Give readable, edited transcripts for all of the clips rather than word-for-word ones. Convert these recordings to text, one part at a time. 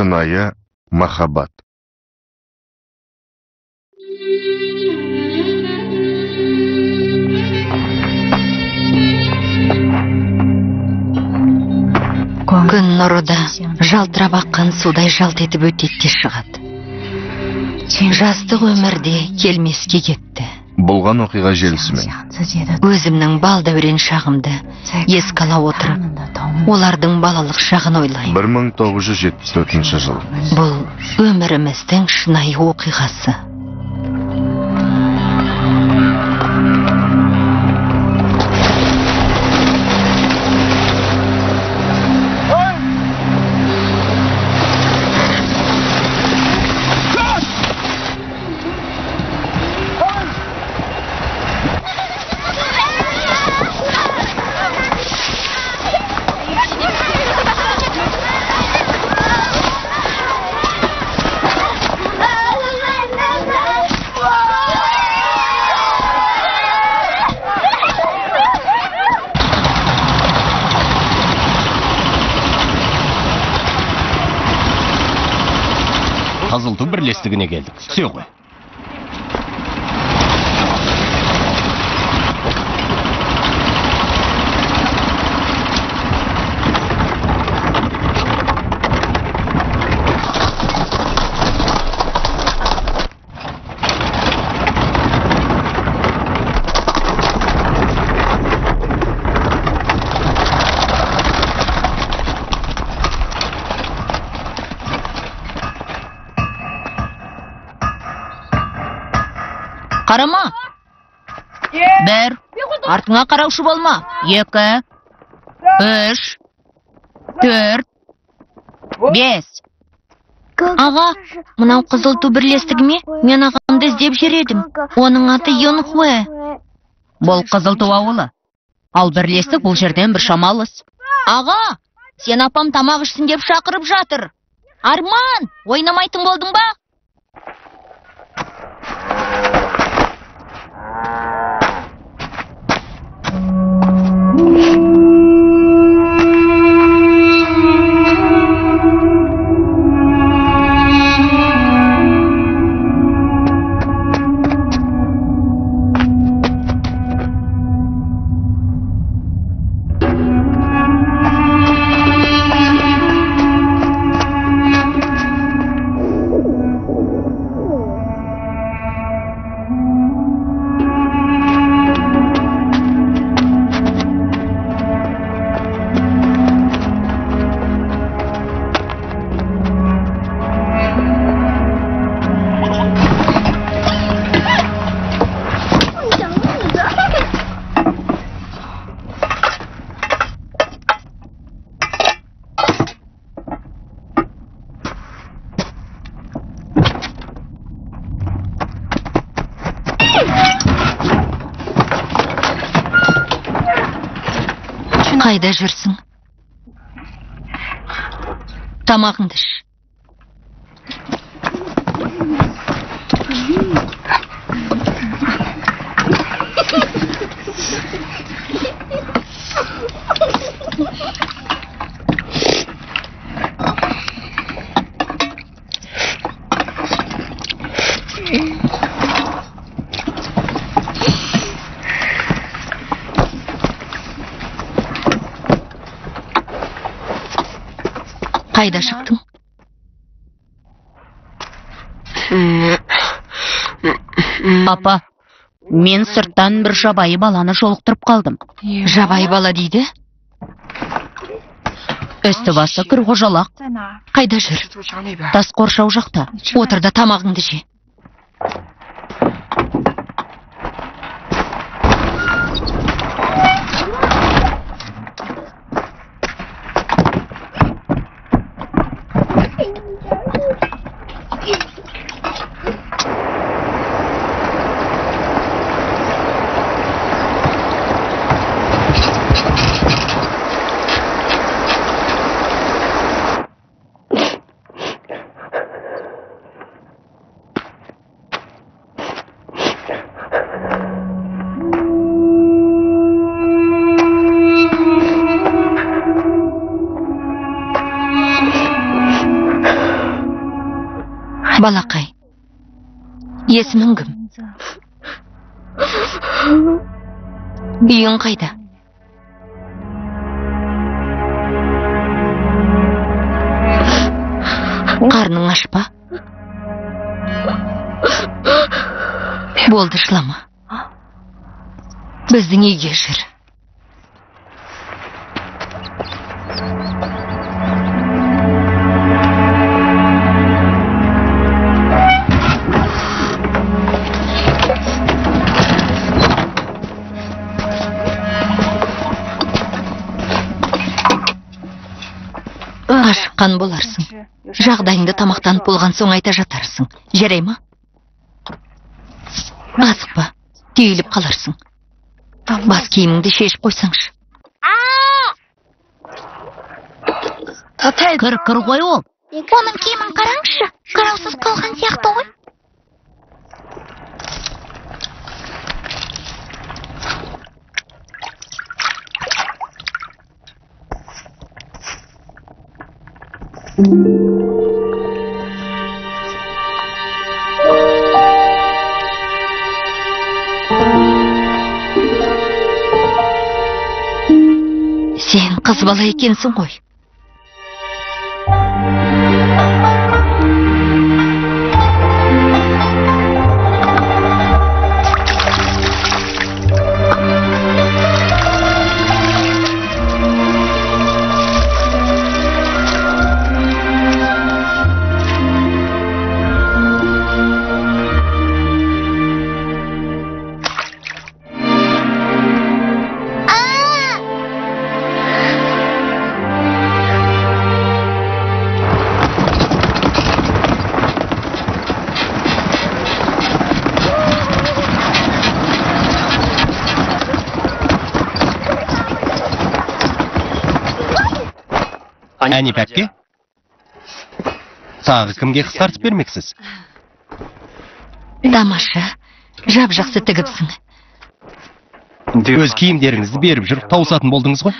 Шынайы махаббат. Күн нұры да жалтырап аққан судай жалт етіп өтеді де шығады. Жастық өмірде келмеске кетті. Болған оқиға желісімен. Өзімнің бал дәурен шағымды еске ала отырып, олардың балалық шағын ойлаймын. 1974 жыл. Бұл өміріміздің шынайы оқиғасы. Қызыл Ту бірлестігіне келдік. Түсе ғой. Қарама. Бір. Артыңа қараушы болма. 2, 3, 4, 5. Аға, мынау Қызыл Ту бірлестігі ме? Мен ағамды іздеп жүр едім. Оның аты Йонхуэ. Бұл Қызыл Ту ауылы. Ал бірлестік бұл жерден біршама алыс. Аға, сен апам тамақ ішсін деп шақырып жатыр. Арман, ойнамайтын болдың ба? Қайда жүрсің? Тамағыңды іш. Қайда шықтың? Апа, мен сырттан бір жабайы баланы жолықтырып қалдым. Жабайы бала дейді? Үсті басы кір қожалақ. Қайда жүр? Тас қоршау жақта. Отыр да тамағыңды же. Балақай, есімің кім? Үйің қайда? Қарның аш па? Болды, жылама. Біздің үйге жүр. Ашыққан боларсың. Жағдайыңды тамақтанып болған соң айта жатарсың. Жарай ма? Асықпа, түйіліп қаларсың. Бас киіміңді шешіп қойсаңшы. Кір-кір ғой ол. Оның киімін қараңызшы, қараусыз қалған сияқты ғой. Сен қыз бала екенсің ғой. Әніп әпке, тағы кімге қысқартып бермексіз? Тамаша, жап-жақсы тігіпсің. Өз киімдеріңізді беріп жүріп тауысатын болдыңыз ғой?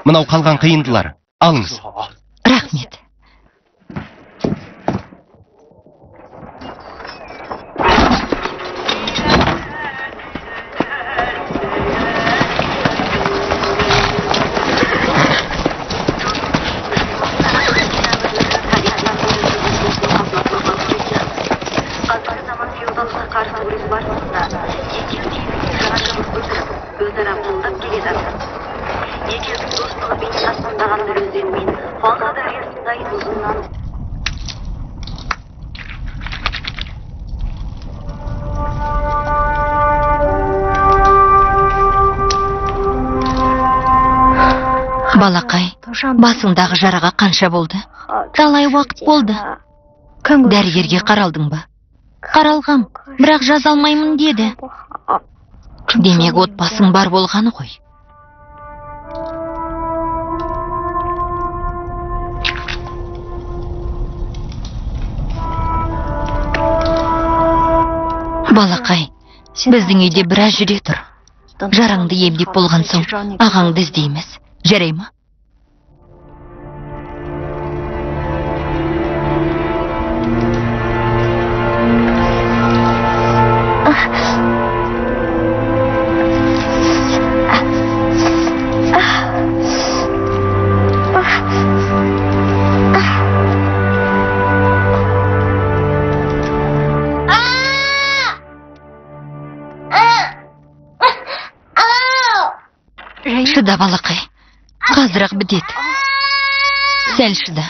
Мынау қалған қиындылар, алыңыз. Рахмет. Балақай, басыңдағы жараға қанша болды? Талай уақыт болды. Дәрігерге қаралдың ба? Қаралғам, бірақ жаза алмаймын деді. Демек, отбасың бар болғаны ғой. Балақай, біздің үйде біраз жүре тұр. Жараңды емдеп болған соң ағаңды іздейміз. Жарай ма? Шыда, балақай. Қазір-ақ бітеді. Сәл шыда.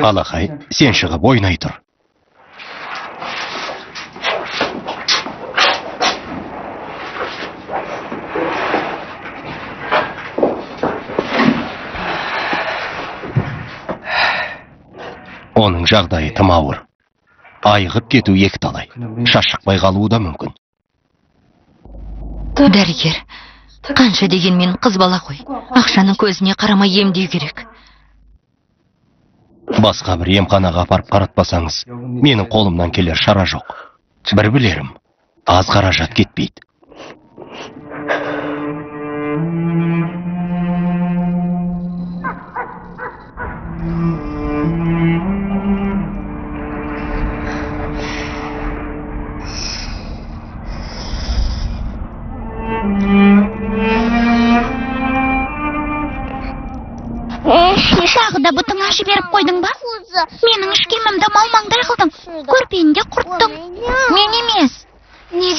Балақай, сен шығып ойнай тұр. Оның жағдайы тым ауыр. Айығып кету екіталай. Шаш шықпай қалуы да мүмкін. Дәрігер, қанша дегенмен қыз бала ғой. Ақшаның көзіне қарамай емдеу керек. Басқа бір емханаға апарып қаратпасаңыз, менің қолымнан келер шара жоқ. Бір білерім, аз қаражат кетпейді. Тағы да бұтыңа жіберіп қойдың ба? Менің іш киімімді малмаңдай қылдың, көрпені де құрттың. Мен емес.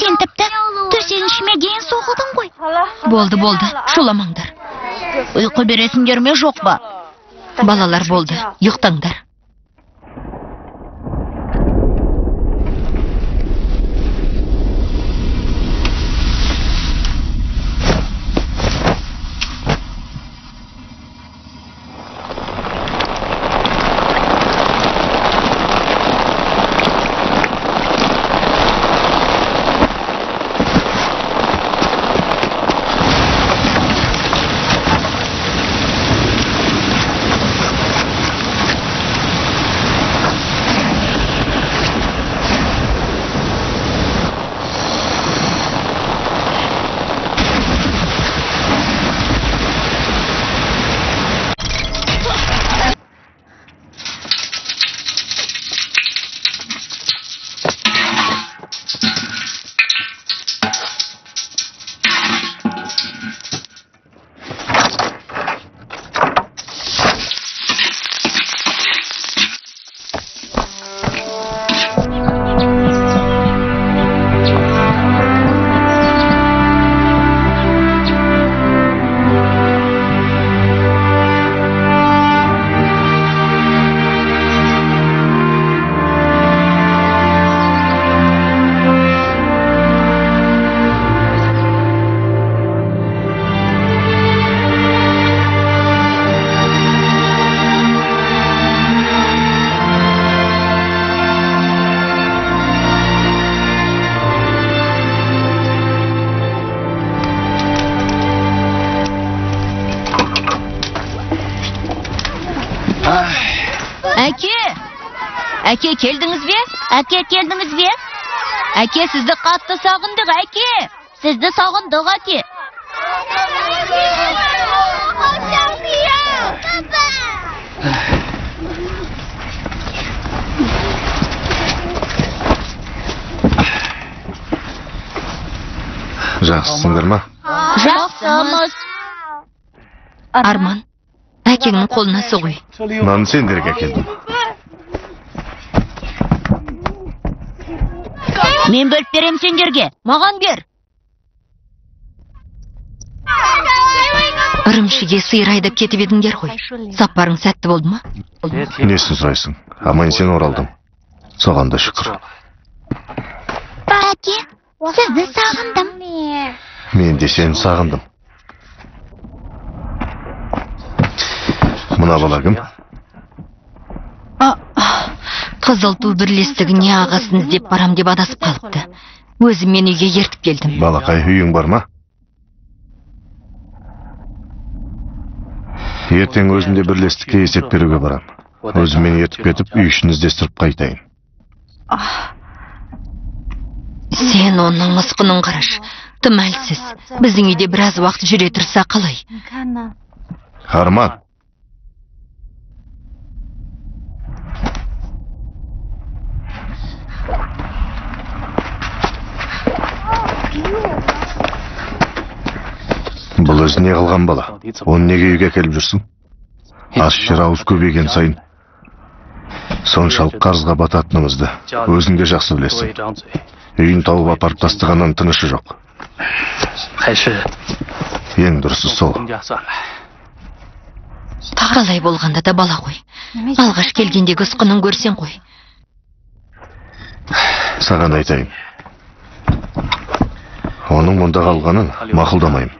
Сен тіпті төсенішіме дейін соғылдың ғой. Болды, болды, шуламаңдар. Ұйқы бересіңдер ме, жоқ па? Балалар, болды, ұйықтаңдар. Әке! Әке, келдіңіз бе? Әке, келдіңіз бе? Әке, сізді қатты сағындық, әке! Сізді сағындық, әке! Жақсысыңдар ма? Жақсымыз. Арман, әкеңнің қолына су құй. Мынаны сендерге әкелдім. Мен бөліп берем сендерге. Маған бер. Үрімшіге сиыр айдап кетіп едіңдер ғой. Сапарың сәтті болды ма? Несін сұрайсың? Аман-есен оралдым. Соған да шүкір. Әке, сізді сағындым. Мен де сені сағындым. Мына бала кім? Қызыл ту бірлестігіне ағасын іздеп барам деп адасып қалыпты. Өзім мен үйге ертіп келдім. Балақай, үйің бар ма? Ертең өзім де бірлестікке есеп беруге барам. Өзіммен ертіп кетіп, үй ішін іздестіріп қайтайын. Сен оның мысқынын қараш. Тым әлсіз. Біздің үйде біраз уақыт жүре тұрса қалай? Арман! Бұл өзі не қылған бала? Оны неге үйге әкеліп жүрсің? Ас ішер ауыз көбейген сайын соншалық қарызға бататынымызды өзің де жақсы білесің. Үйін тауып апарып тастағаннан тынышы жоқ. Ең дұрысы сол. Қалай болғанда да бала ғой. Алғаш келгендегі ұсқынын көрсең ғой. Саған айтайын. Оның мұнда қалғанын мақұлдамаймын.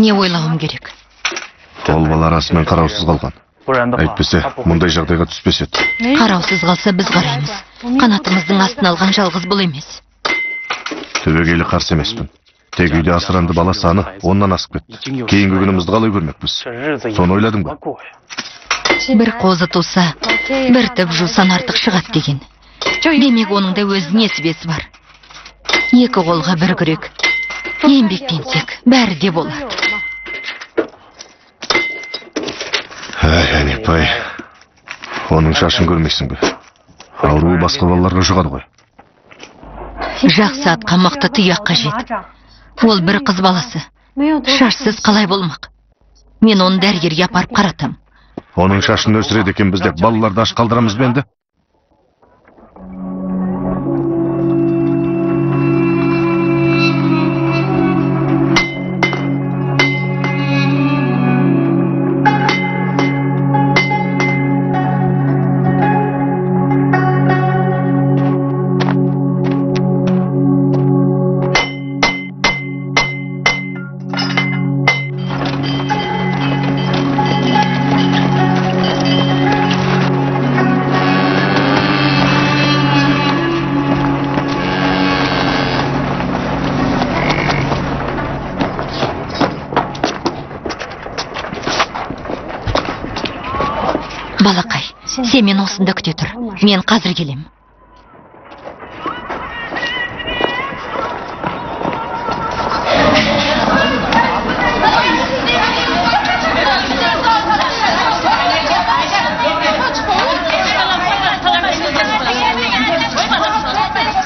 Не ойлауым керек? Ол бала расымен қараусыз қалған. Әйтпесе, мұндай жағдайға түспес еді. Қараусыз қалса біз қараймыз. Қанатымыздың астына алған жалғыз бұл емес. Түбегейлі қарсы емеспін. Тек үйде асыранды бала саны 10-нан асып кетті. Кейінгі күнімізді қалай көрмекпіз? Соны ойладың ба? Бір қозы туса, бір түп жусан артық шығады деген. Демек, оның да өз несібесі бар. Екі қолға бір күрек. Еңбектенсек, бәрі де болады. Әй, Әнипай, оның шашын көрмейсің бе? Ауруы басқа балаларға жұғады ғой. Жақсы атқа мықты тұяқ қажет. Ол бір қыз баласы. Шашсыз қалай болмақ? Мен оны дәрігерге апарып қаратам. Оның шашын өсіреді екенбіз деп балаларды аш қалдырамыз ба енді? Балақай, сен мен осында күте тұр. Мен қазір келем.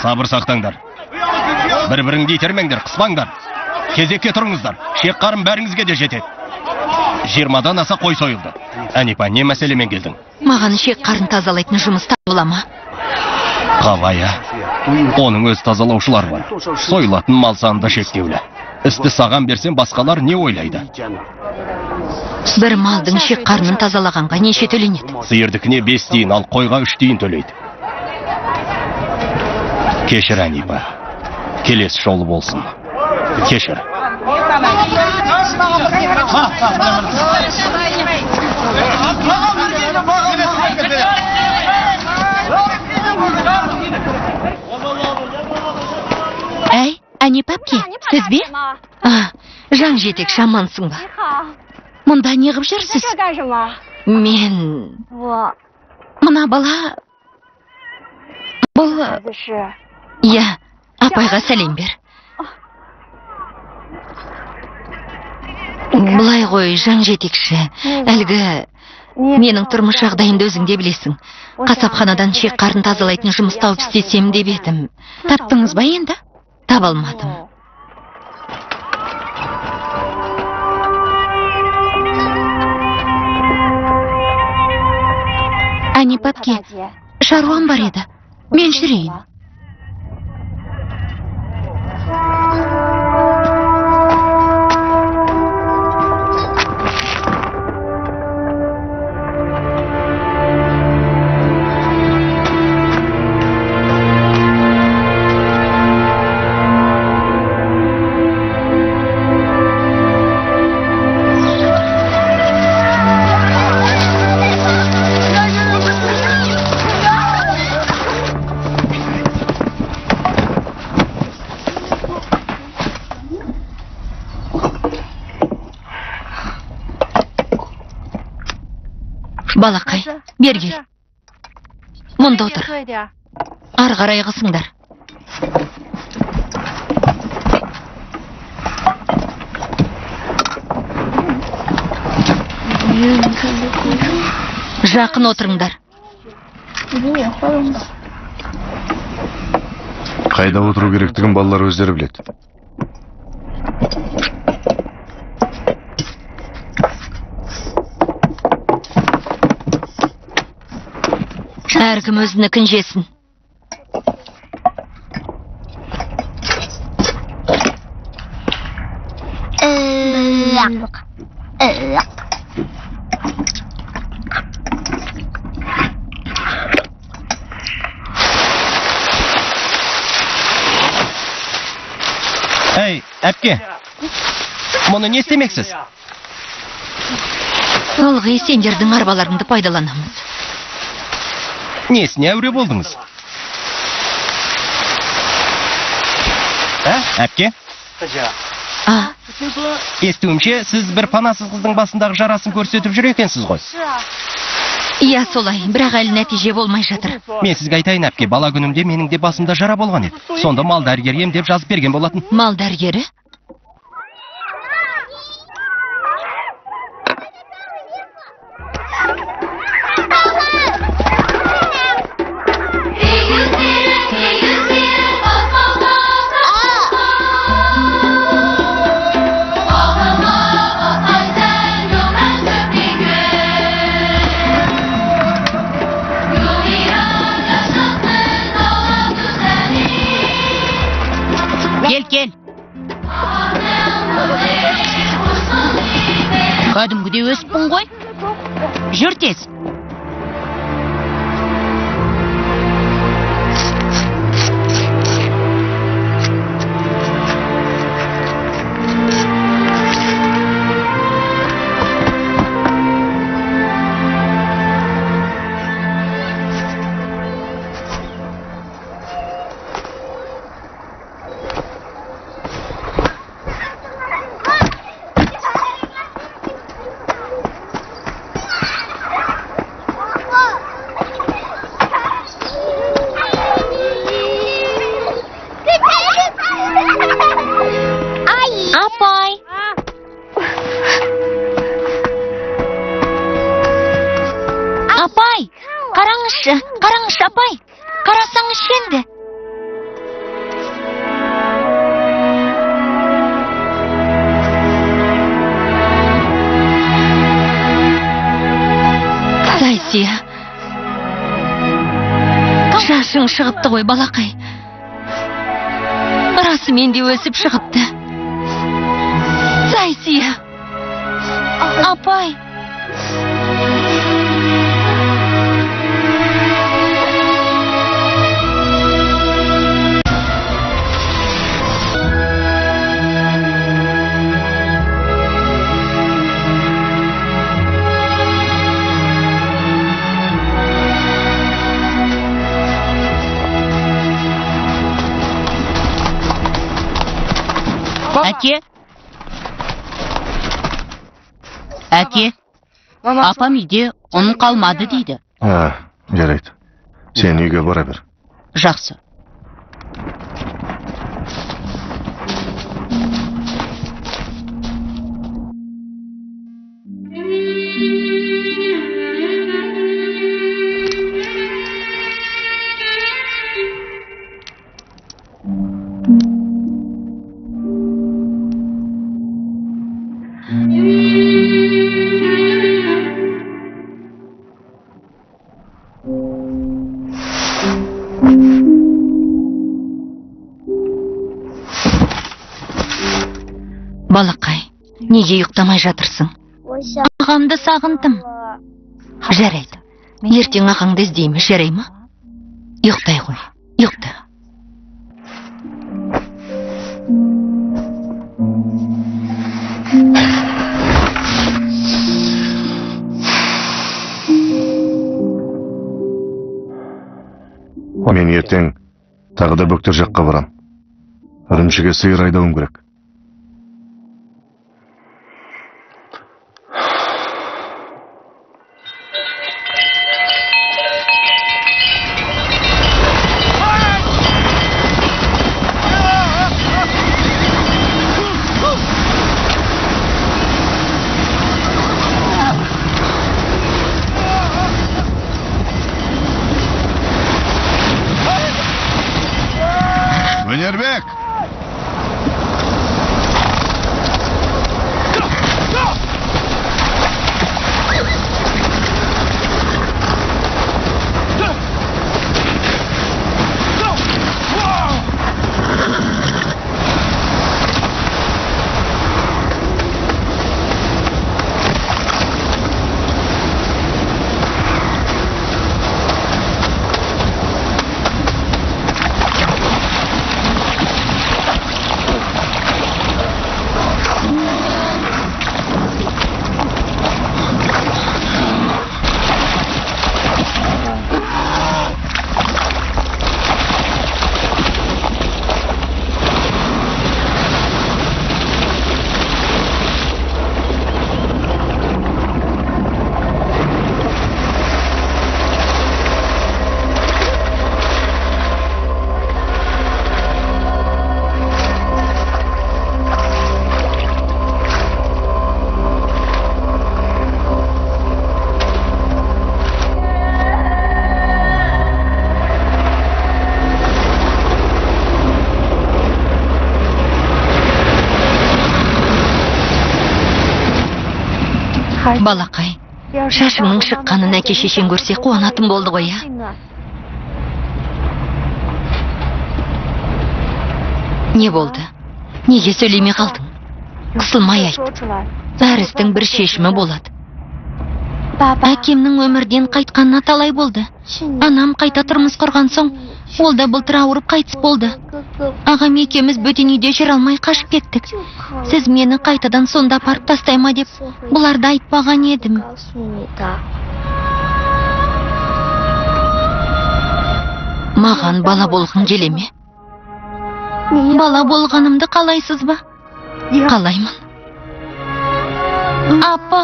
Сабыр сақтаңдар. Бір-біріңді итермеңдер, қыспаңдар. Кезекке тұрыңыздар. Шек қарын бәріңізге де жетеді. 20-дан аса қой сойылды. Әнипа, не мәселемен келдің? Маған шек қарын тазалайтын жұмыс табыла ма? Қалай, оның өз тазалаушылары бар. Сойылатын мал саны да шектеулі. Істі саған берсем, басқалар не ойлайды? Бір малдың шек қарнын тазалағанға неше төленеді? Сиырдікіне 5 тиын, ал қойға 3 тиын төлейді. Кешір, Әнипа. Келесі жолы болсын. Кешір. Әй, Әнипа әпке, сіз бе? Жан жетекші, амансың ба? Мұнда не ғып жүрсіз? Мен... Мына бала... Бұл... Иә, апайға сәлем бер. Былай ғой, жан жетекші, әлгі менің тұрмыс жағдайымды өзің де білесің. Қасапханадан шек қарын тазалайтын жұмыс тауып істесем деп едім. Таптыңыз ба енді? Таба алмадым. Әнипа әпке, шаруам бар еді. Мен жүрейін. Балақай, бер кел. Мұнда отыр. Ары қарай қысыңдар. Жақын отырыңдар. Қайда отыру керектігін балалар өздері біледі. Әркім өзінікін жесін. Әй, әпке. Мұны не істемексіз? Ылғи сендердің арбаларыңды пайдаланамыз. Несіне әуре болдыңыз? Әпке? А? Естуімше, сіз бір панасыз қыздың басындағы жарасын көрсетіп жүр екенсіз ғой. Иә, солай, бірақ әлі нәтиже болмай жатыр. Мен сізге айтайын, әпке, бала күнімде менің де басымда жара болған еді. Сонда мал дәрігері емдеп жазып берген болатын. Мал дәрігері? Кел. Кәдімгідей өспін ғой. Жүр тез. Апай. Апай, қараңызшы, қараңызшы, апай. Қарасаңызшы енді. Зайсия. Шашың шығыпты ғой, балақай. Расымен де өсіп шығыпты. Зайсия. Апай. Әке. Әке. Апам үйде, ұн қалмады дейді. Жарайды. Сен үйге бара бер. Жақсы. Балақай, неге ұйықтамай жатырсың? Ағамды сағындым. Жарайды. Ертең ағаңды іздейміз, жарай ма? Ұйықтай ғой, ұйықта. Мен ертең тағы да Бөктер жаққа барам. Үрімшіге сиыр айдауым керек. Өнербек! Балақай, шашыңның шыққанын әке шешең көрсе қуанатын болды ғой, а? Не болды? Неге сөйлемей қалдың? Қысылмай айт. Әр істің бір шешімі болады. Әкемнің өмірден қайтқанына талай болды. Анам қайта тұрмыс құрған соң, ол да былтыр ауырып қайтыс болды. Ағам екеуміз бөтен үйде жүре алмай қашып кеттік. Сіз мені қайтадан сонда апарып тастай ма деп бұларды айтпаған едім. Маған бала болғың келе ме? Бала болғанымды қалайсыз ба? Қалаймын. Апа!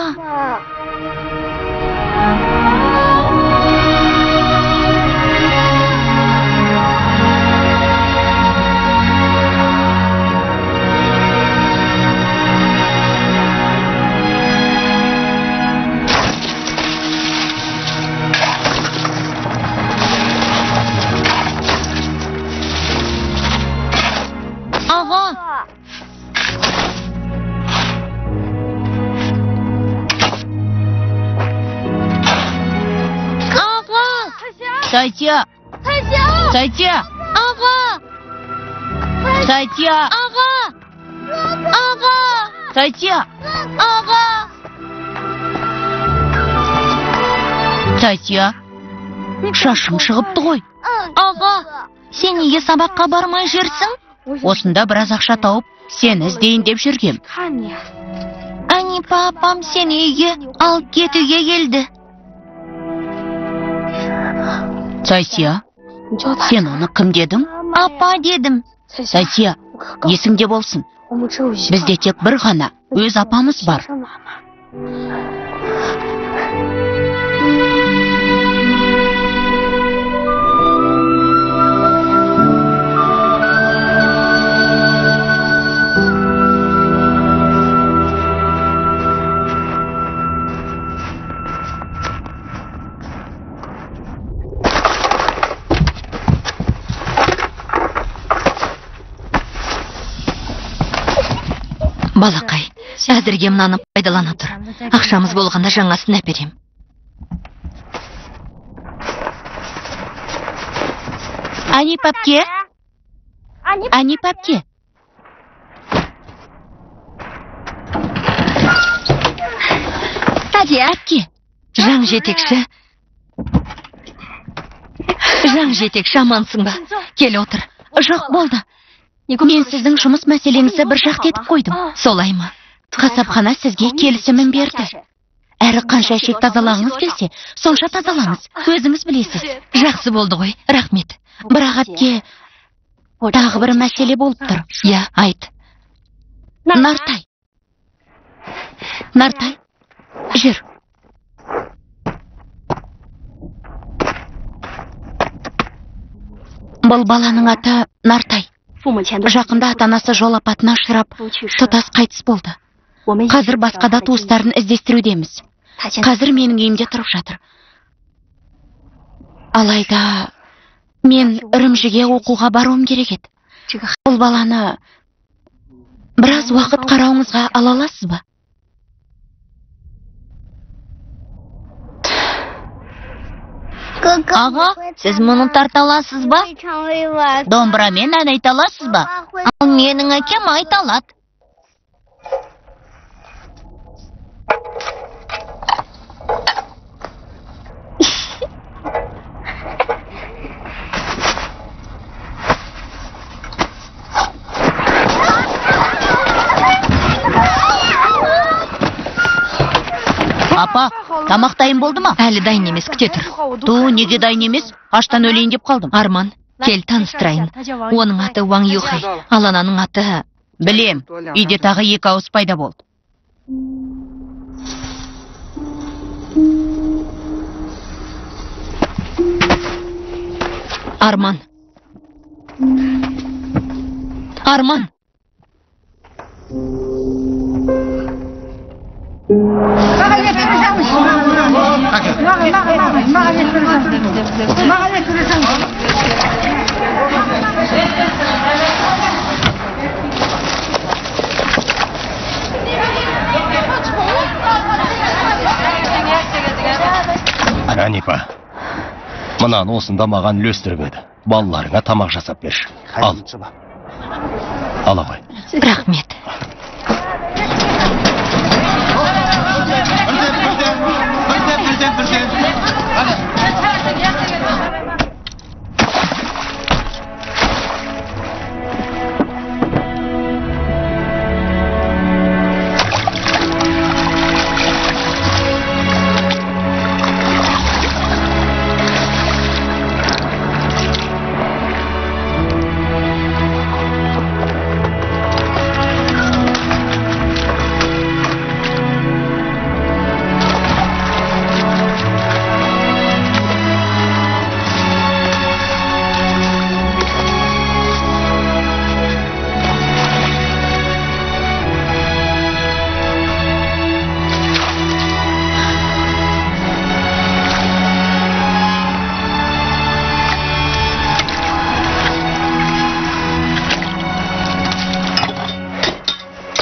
Аға! Аға! Сайтя! Сайтя! Аға! Сайтя! Аға! Аға! Сайтя! Аға! Сайтя! Шашың шығыпты ғой. Аға, сен неге сабаққа бармай жүрсің? Осында біраз ақша тауып, сені іздейін деп жүргем. Әнипа апам сені үйге алып кетуге келді. Сайтя, сен оны кім дедің? Апа дедім. Сайтя, есіңде болсын. Бізде тек бір ғана өз апамыз бар. Балақай, әзірге мынаны пайдалана тұр. Ақшамыз болғанда жаңасын әперем. Ани папке? Ани папке? Әпке. Жаң жетекші. Жаң жетекші, амансың ба? Кел отыр. Жоқ болды. Мен сіздің жұмыс мәселеңізді бір жақты етіп қойдым. Солай ма? Қасапхана сізге келісімін берді. Әрі қанша ішек тазалағыңыз келсе, сонша тазалаңыз. Өзіңіз білесіз. Жақсы болды ғой, рахмет. Бірақ әпке, тағы бір мәселе болып тұр. Иә, айт. Нартай. Нартай, жүр. Бұл баланың аты Нартай. Жақында ата-анасы жол апатына ұшырап, тұтас қайтыс болды. Қазір басқа да туыстарын іздестірудеміз. Қазір менің үйімде тұрып жатыр. Алайда мен Үрімжіге оқуға баруым керек еді. Бұл баланы біраз уақыт қарауыңызға ала аласыз ба? Аға, сіз мұны тарта аласыз ба? Домбырамен ән айта аласыз ба? Ал менің әкем айта алады. Апа, тамақ дайын болды ма? Әлі дайын емес, күте тұр. Ту, неге дайын емес? Аштан өлейін деп қалдым. Арман, кел таныстырайын. Оның аты Ваң Юхай, ал ананың аты... Білем, үйде тағы екі ауыз пайда болды. Арман. Арман. Әнипа, мынаны осында маған үлестіріп еді. Балаларыңа тамақ жасап берші. Ал. Ала ғой. Рахмет.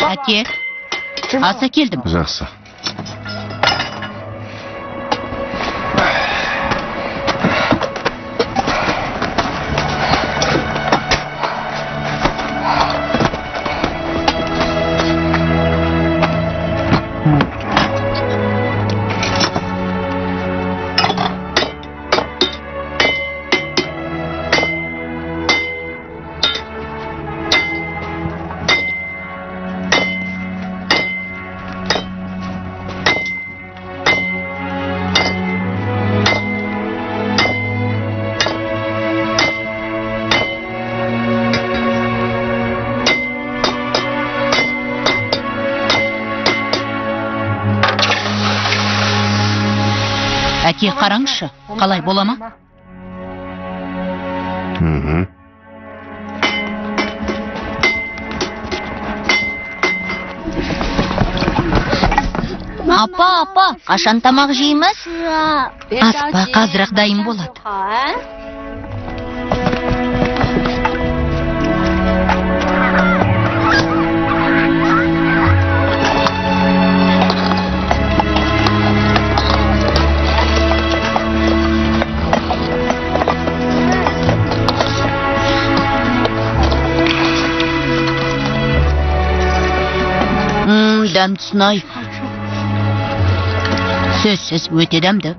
Әке, ас әкелдім. Жақсы. Әке, қараңызшы, қалай бола ма? Апа, апа, қашан тамақ жейміз? Аспа, қазір-ақ дайын болады. Дәмдісін-ай. Сөзсіз өте дәмді.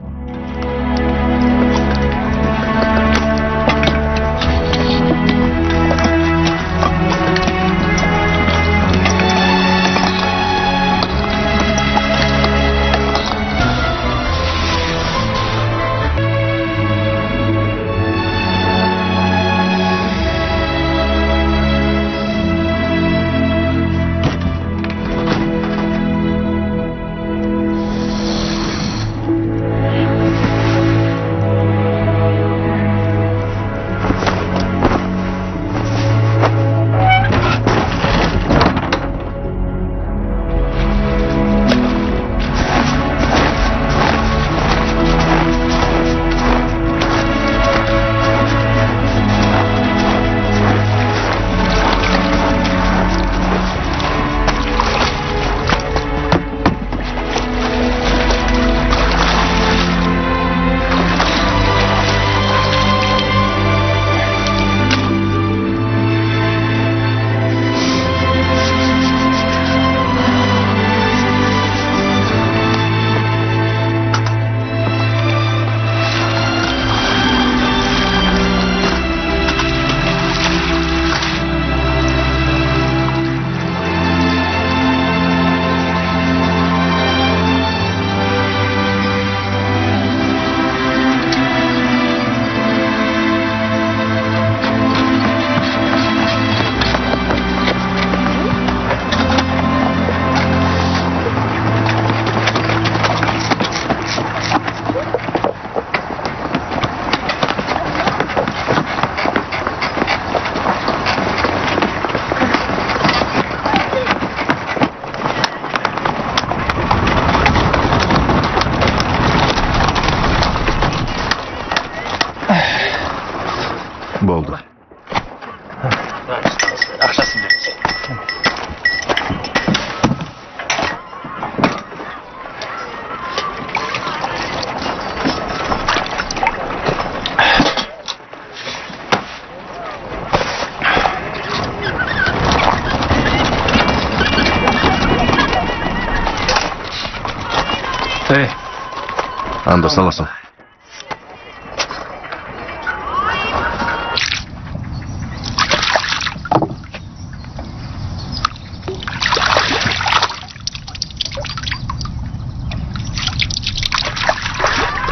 Анда саласың.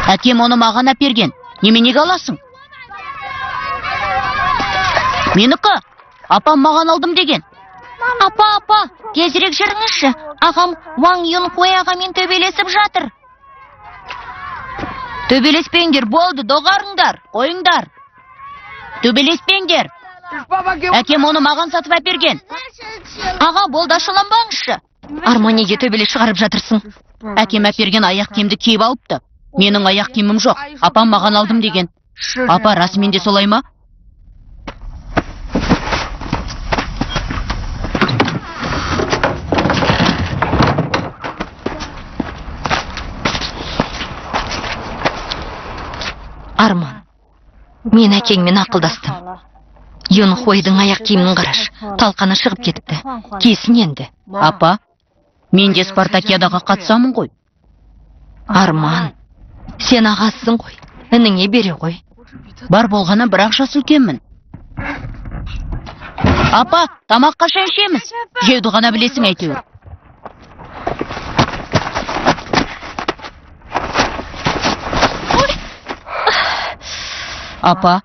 Әкем оны маған әперген. Неменеге аласың? Менікі. Апам маған алдым деген. Апа, апа, тезірек жүріңізші. Ағам Ваң Юнхуэй ағамен төбелесіп жатыр. Төбелеспеңдер, болды, доғарыңдар, қойыңдар. Төбелеспеңдер. Әкем оны маған сатып әперген. Аға, болды, ашуланбаңызшы. Арман, неге төбелес шығарып жатырсың? Әкем әперген аяқ киімді киіп алыпты. Менің аяқ киімім жоқ. Апам маған алдым деген. Апа, расымен де солай ма? Арман, мен әкеңмен ақылдастым. Юнхуэйдің аяқ киімін қараш, талқаны шығып кетіпті. Кисін енді. Апа, мен де спартакиадаға қатысамын ғой. Арман, сен ағасың ғой, ініңе бере ғой. Бар болғаны бір-ақ жас үлкенмін. Апа, тамақ қашан ішеміз? Жеуді ғана білесің әйтеуір. Апа,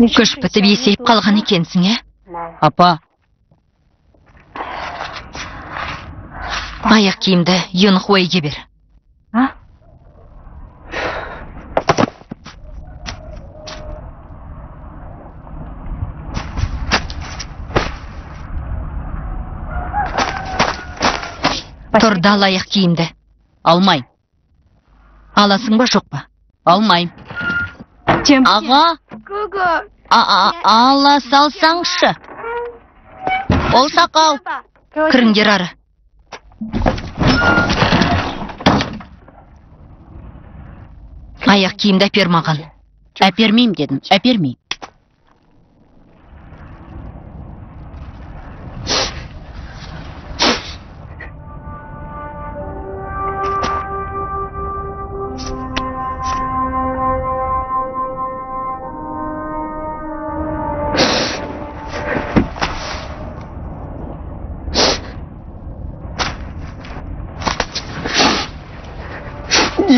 күш бітіп есейіп қалған екенсің, ә? Апа. Аяқ киімді Юнхуэйге бер. Тұр да ал аяқ киімді. Алмайм. Аласың ба, жоқ па? Алмайм. Аға, ала салсаңшы. Ол сақал. Кіріңдер ары. Аяқ киімді әпер маған. Әпермеймін дедім, әпермеймін.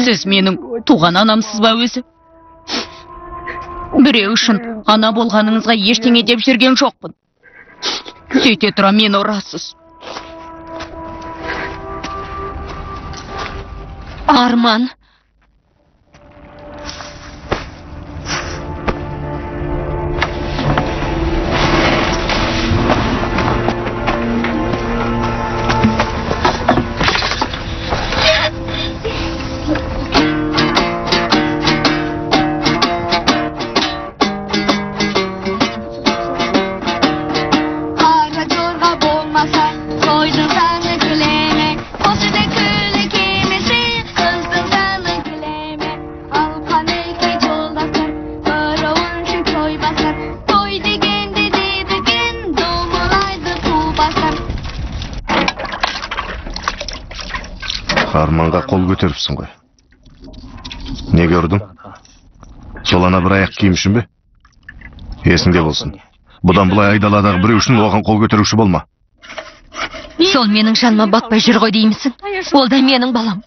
Сіз менің туған анамсыз ба өзі? Біреу үшін ана болғаныңызға ештеңе деп жүрген жоқпын. Сөйте тұра мені ұрасыз. Арман. Арманға қол көтеріпсің ғой. Неге ұрдың? Сол ана бір аяқ киім үшін бе? Есіңде болсын. Бұдан былай айдаладағы біреу үшін оған қол көтеруші болма. Сол менің жаныма батпай жүр ғой деймісің? Ол да менің балам.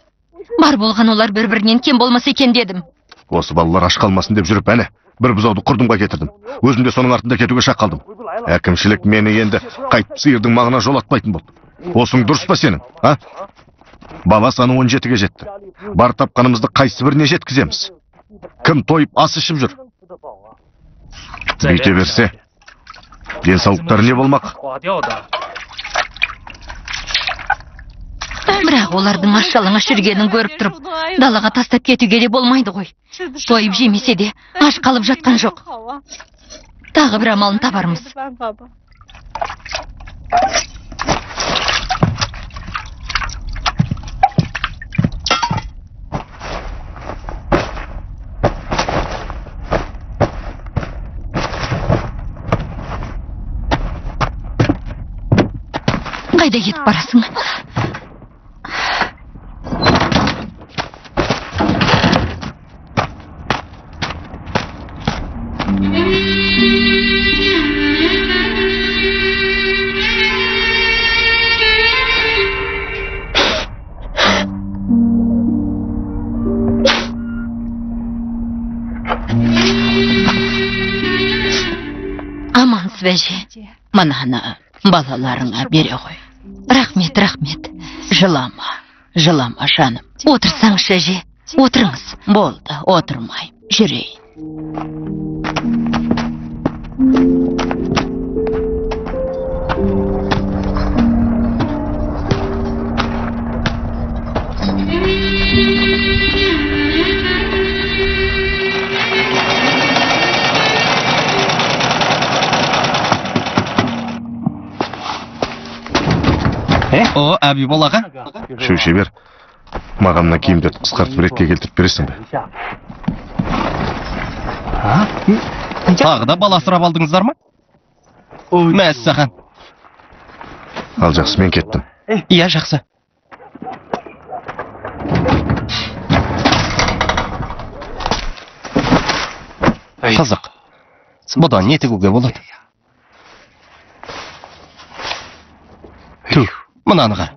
Бар болған олар бір-бірінен кем болмаса екен дедім. Осы балалар аш қалмасын деп жүріп, әне, бір бұзауды құрдымға кетірдім. Өзім де соның артында кетуге шақ қалдым. Әкімшілік мені енді қайтып сиырдың маңына жолатпайтын болды. Осың дұрыс па сенің, а? Бала саны 17-ге жетті. Бар тапқанымызды қайсы біріне жеткіземіз? Кім тойып ас ішіп жүр? Бүйте берсе, денсаулықтары не болмақ? Бірақ олардың аш жалаңаш жүргенін көріп тұрып, далаға тастап кетуге де болмайды ғой. Тойып жемесе де аш қалып жатқан жоқ. Тағы бір амалын табармыз. Қайда кетіп барасың? Сәлеметсіз бе, әже? Мынаны балаларыңа бере ғой. Рахмет, рахмет. Жылама, жылама, жаным. Отырсаңызшы, әже, отырыңыз. Болды, отырмаймын, жүрейін. О, Әбибол аға. Шеушебер, маған мына киімдерді қысқартып ретке келтіріп бересің бе? Тағы да бала асырап алдыңыздар ма? Мәссаған. Ал жақсы, мен кеттім. Иә, жақсы. Қызық. Бұдан не тігуге болады? Түх, мынаны қара.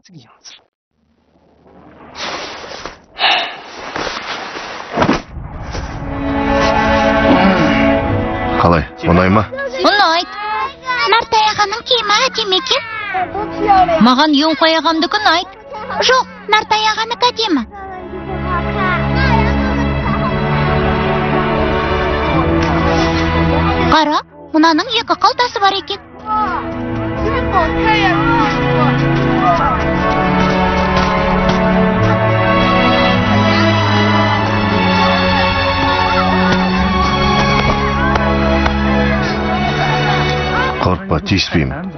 Қалай, ұнай ма? Ұнайды. Нартай ағаның киімі әдемі екен. Маған Юнхуай ағамдікі ұнайды. Жоқ, Нартай ағанікі әдемі. Қара, мынаның екі қалтасы бар екен. Қорықпа, тиіспеймін.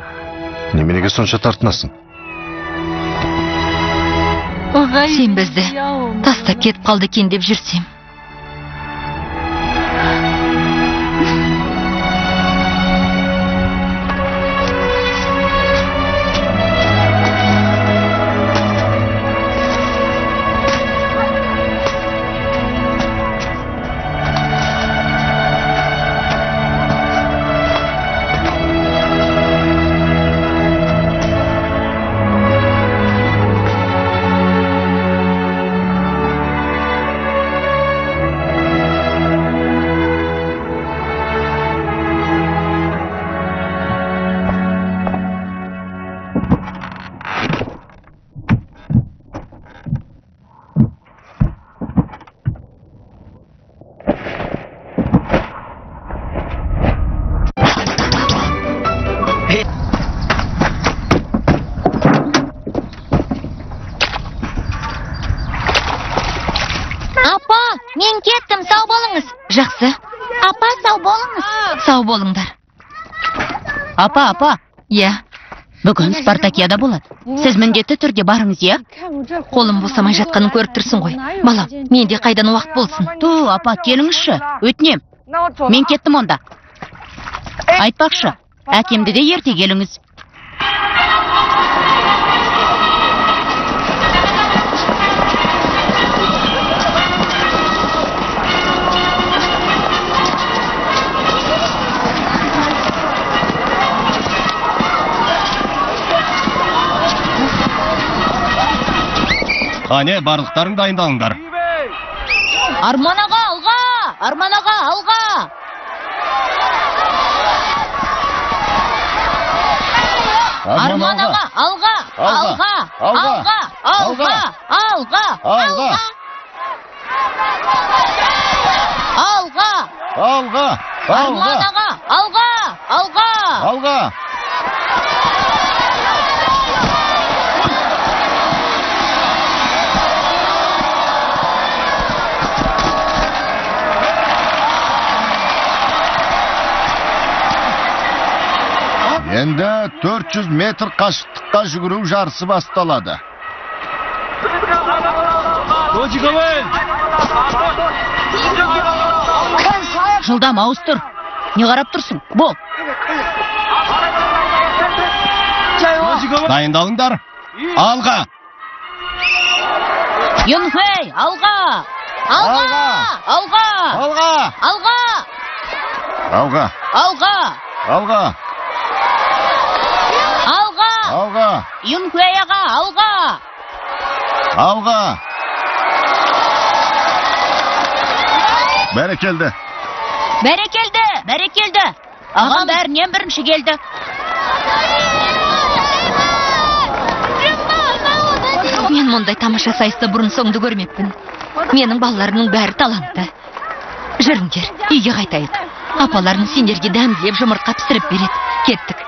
Неменеге сонша тартынасың? Сен бізді тастап кетіп қалды екен деп жүрсем. Мен кеттім, сау болыңыз. Жақсы. Апа, сау болыңыз. Сау болыңдар. Апа, апа. Иә. Бүгін спартакиада болады. Сіз міндетті түрде барыңыз, иә? Қолым босамай жатқанын көріп тұрсың ғой. Балам, менде қайдан уақыт болсын? Ту, апа, келіңізші. Өтінем. Мен кеттім онда. Айтпақшы, әкемді де ерте келіңіз. Қане, барлықтарың дайындалыңдар. Арман аға, алға! Арман аға, алға! Арман аға, алға! Алға! Алға! Алға! Алға! Алға! Алға! Алға! Арман аға, алға! Алға! Алға! Енді 400 метр қашықтыққа жүгіру жарысы басталады. Жылдам ауыстыр. Не қарап тұрсың? Бол. Дайындалыңдар. Алға! Юнхэй, алға! Алға! Алға! Алға! Алға! Алға! Алға! Алға! Алға! Алға! Юнхэй аға, алға! Алға! Бәрекелді! Бәрекелді! Бәрекелді! Ағам бәрінен бірінші келді. Мен мұндай тамаша сайысты бұрын соңды көрмеппін. Менің балаларымның бәрі талантты. Жүріңдер, үйге қайтайық. Апаларың сендерге дәмділеп жұмыртқа пісіріп береді. Кеттік.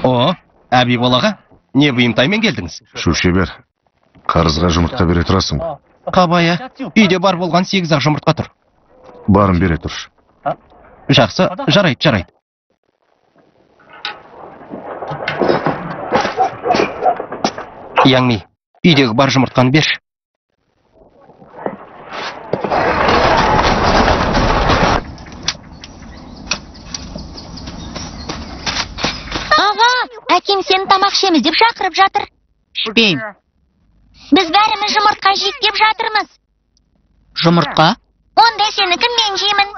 О, Әбибол аға, не бұйымтаймен келдіңіз? Шу шебер, қарызға жұмыртқа бере тұрасың ба? Қабая, үйде бар болған 8-ақ жұмыртқа тұр. Барын бере тұршы. Жақсы, жарайды, жарайды. Яңми, үйдегі бар жұмыртқаны берші. Аға, әкем сені тамақ ішеміз деп шақырып жатыр. Ішпеймін. Біз бәріміз жұмыртқа жейік деп жатырмыз. Жұмыртқа? Онда сенікі мен жеймін.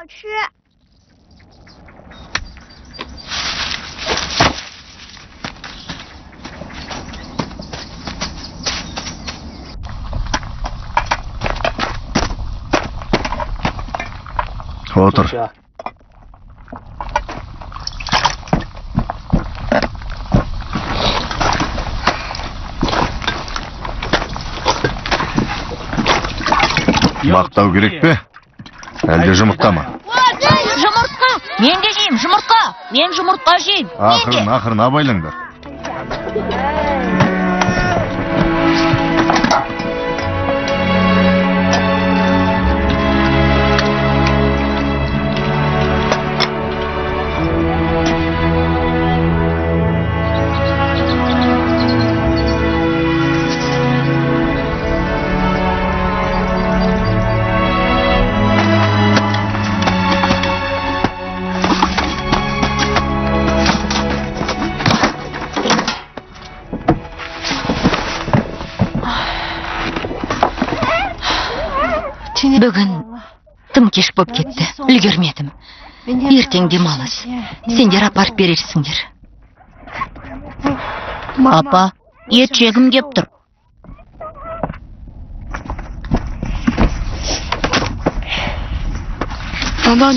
Отыр. Мақтау керек пе? Әлде жұмыртқа ма? Жұмыртқа! Мен де жеймін, жұмыртқа! Мен жұмыртқа жеймін. Ақырын, ақырын, абайлаңдар. Бүгін тым кеш боп кетті, үлгермедім. Ертең демалыс. Сендер апарып берерсіңдер. Апа, ет жегім кеп тұр.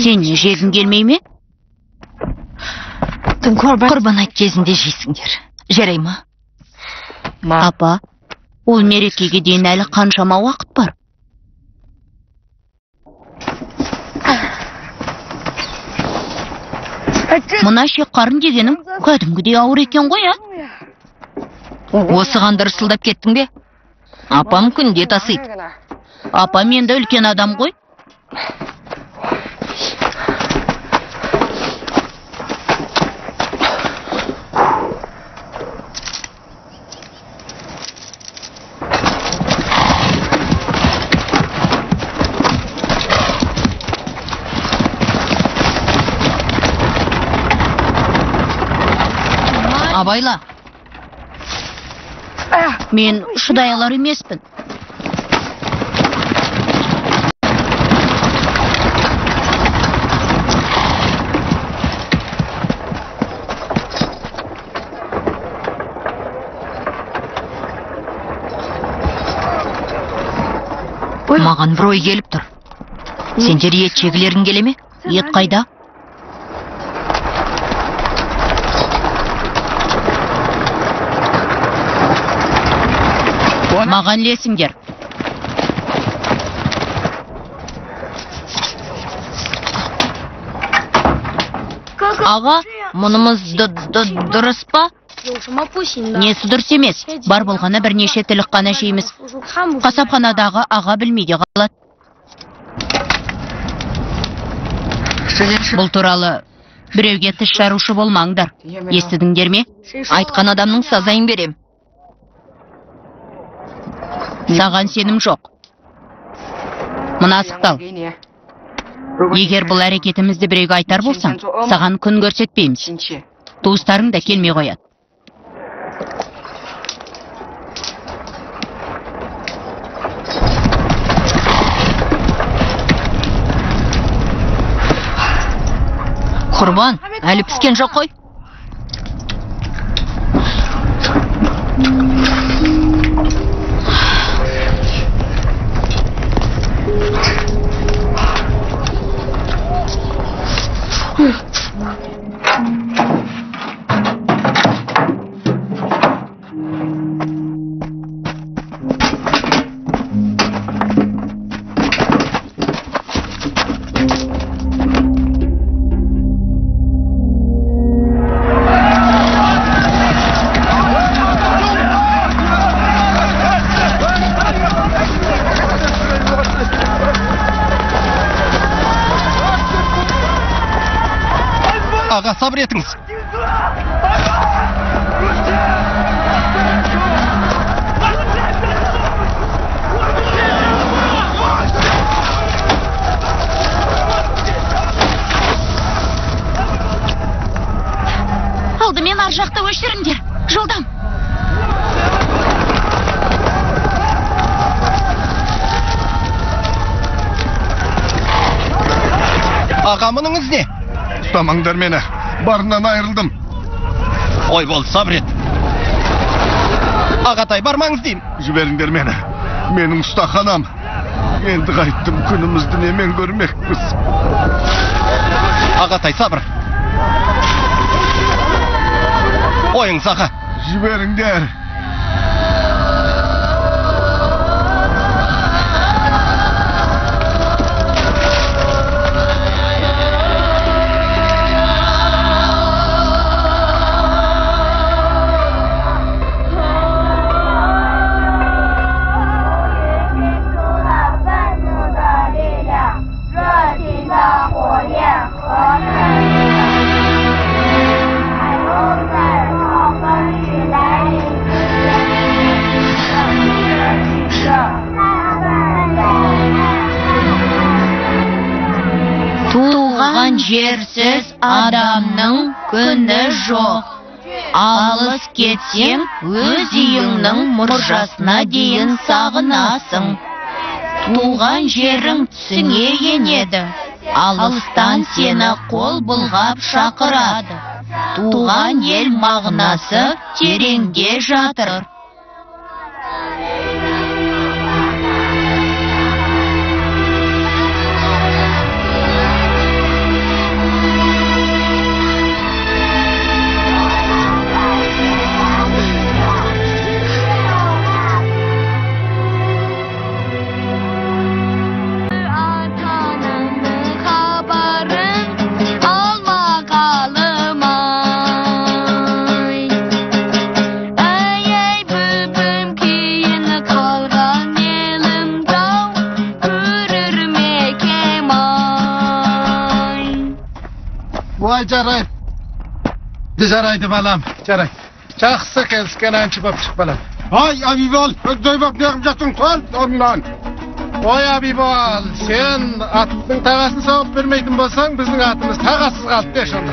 Сен не жегің келмей ме? Құрбан айт кезінде жейсіңдер. Жарай ма? Апа, ол мерекеге дейін әлі қаншама уақыт бар. Мына шек қарын дегенің кәдімгідей ауыр екен ғой, а? Осыған да ырсылдап кеттің бе? Апам күнде тасиды. Апам енді үлкен адам ғой. Абайла. Мен шыдай алар емеспін. Маған бір ой келіп тұр. Сендер ет жегілерің келе ме? Ет қайда? Маған ілесіңдер. Аға, мұнымыз дұрыс па? Несі дұрыс емес? Бар болғаны бірнеше тілік қана жейміз. Қасапханадағы аға білмей де қалады. Бұл туралы біреуге тіс жарушы болмаңдар. Естідіңдер ме? Айтқан адамның сазайын берем. Саған сенім жоқ. Мына асықтал. Егер бұл әрекетімізді біреуге айтар болсаң, саған күн көрсетпейміз. Туыстарың да келмей қояды. Құрбан, әлі піскен жоқ қой. Аға, сабыр етіңіз. Алдымен ар жақты өшіріңдер. Жылдам. Аға, мұныңыз не? Ұстамаңдар мені, барынан айырылдым. Ой, болды, сабыр ет. Ағатай, бармаңыз деймін. Жіберіңдер мені, менің ұстаханам. Енді қайттым, күнімізді немен көрмекпіз. Ағатай, сабыр. Ойыңыз, аға. Жіберіңдер. Туған жерсіз адамның күні жоқ. Алыс кетсең, өз үйіңнің мұржасына дейін сағынасың. Туған жерің түсіңе енеді. Алыстан сені қол бұлғап шақырады. Туған ел мағынасы тереңде жатыр. Ой, жарайды. Жарайды, балам, жарайды. Жақсы келіскен әнші боп шық, балам. Ай, Абибол, өздей боп неғып жатсың, қол орнынан. Ой, Абибол, сен аттың тағасын сауып бермейтін болсаң, біздің атымыз тағасыз қалды де сонда.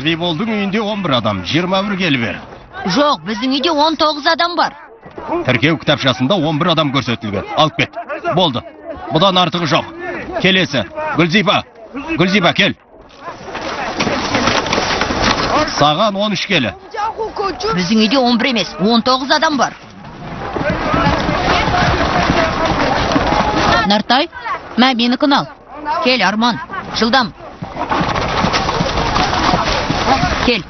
Әбиболдың үйінде 11 адам, 21 келі бер. Жоқ, біздің үйде 19 адам бар. Тіркеу кітапшасында 11 адам көрсетілген. Алып кет. Болды. Бұдан артығы жоқ. Келесі. Гүлзипа. Гүлзипа, кел. Саған 13 келі. Біздің үйде 11 емес, 19 адам бар. Нартай, Мә, менікін ал. Кел, Арман, жылдам. Кел.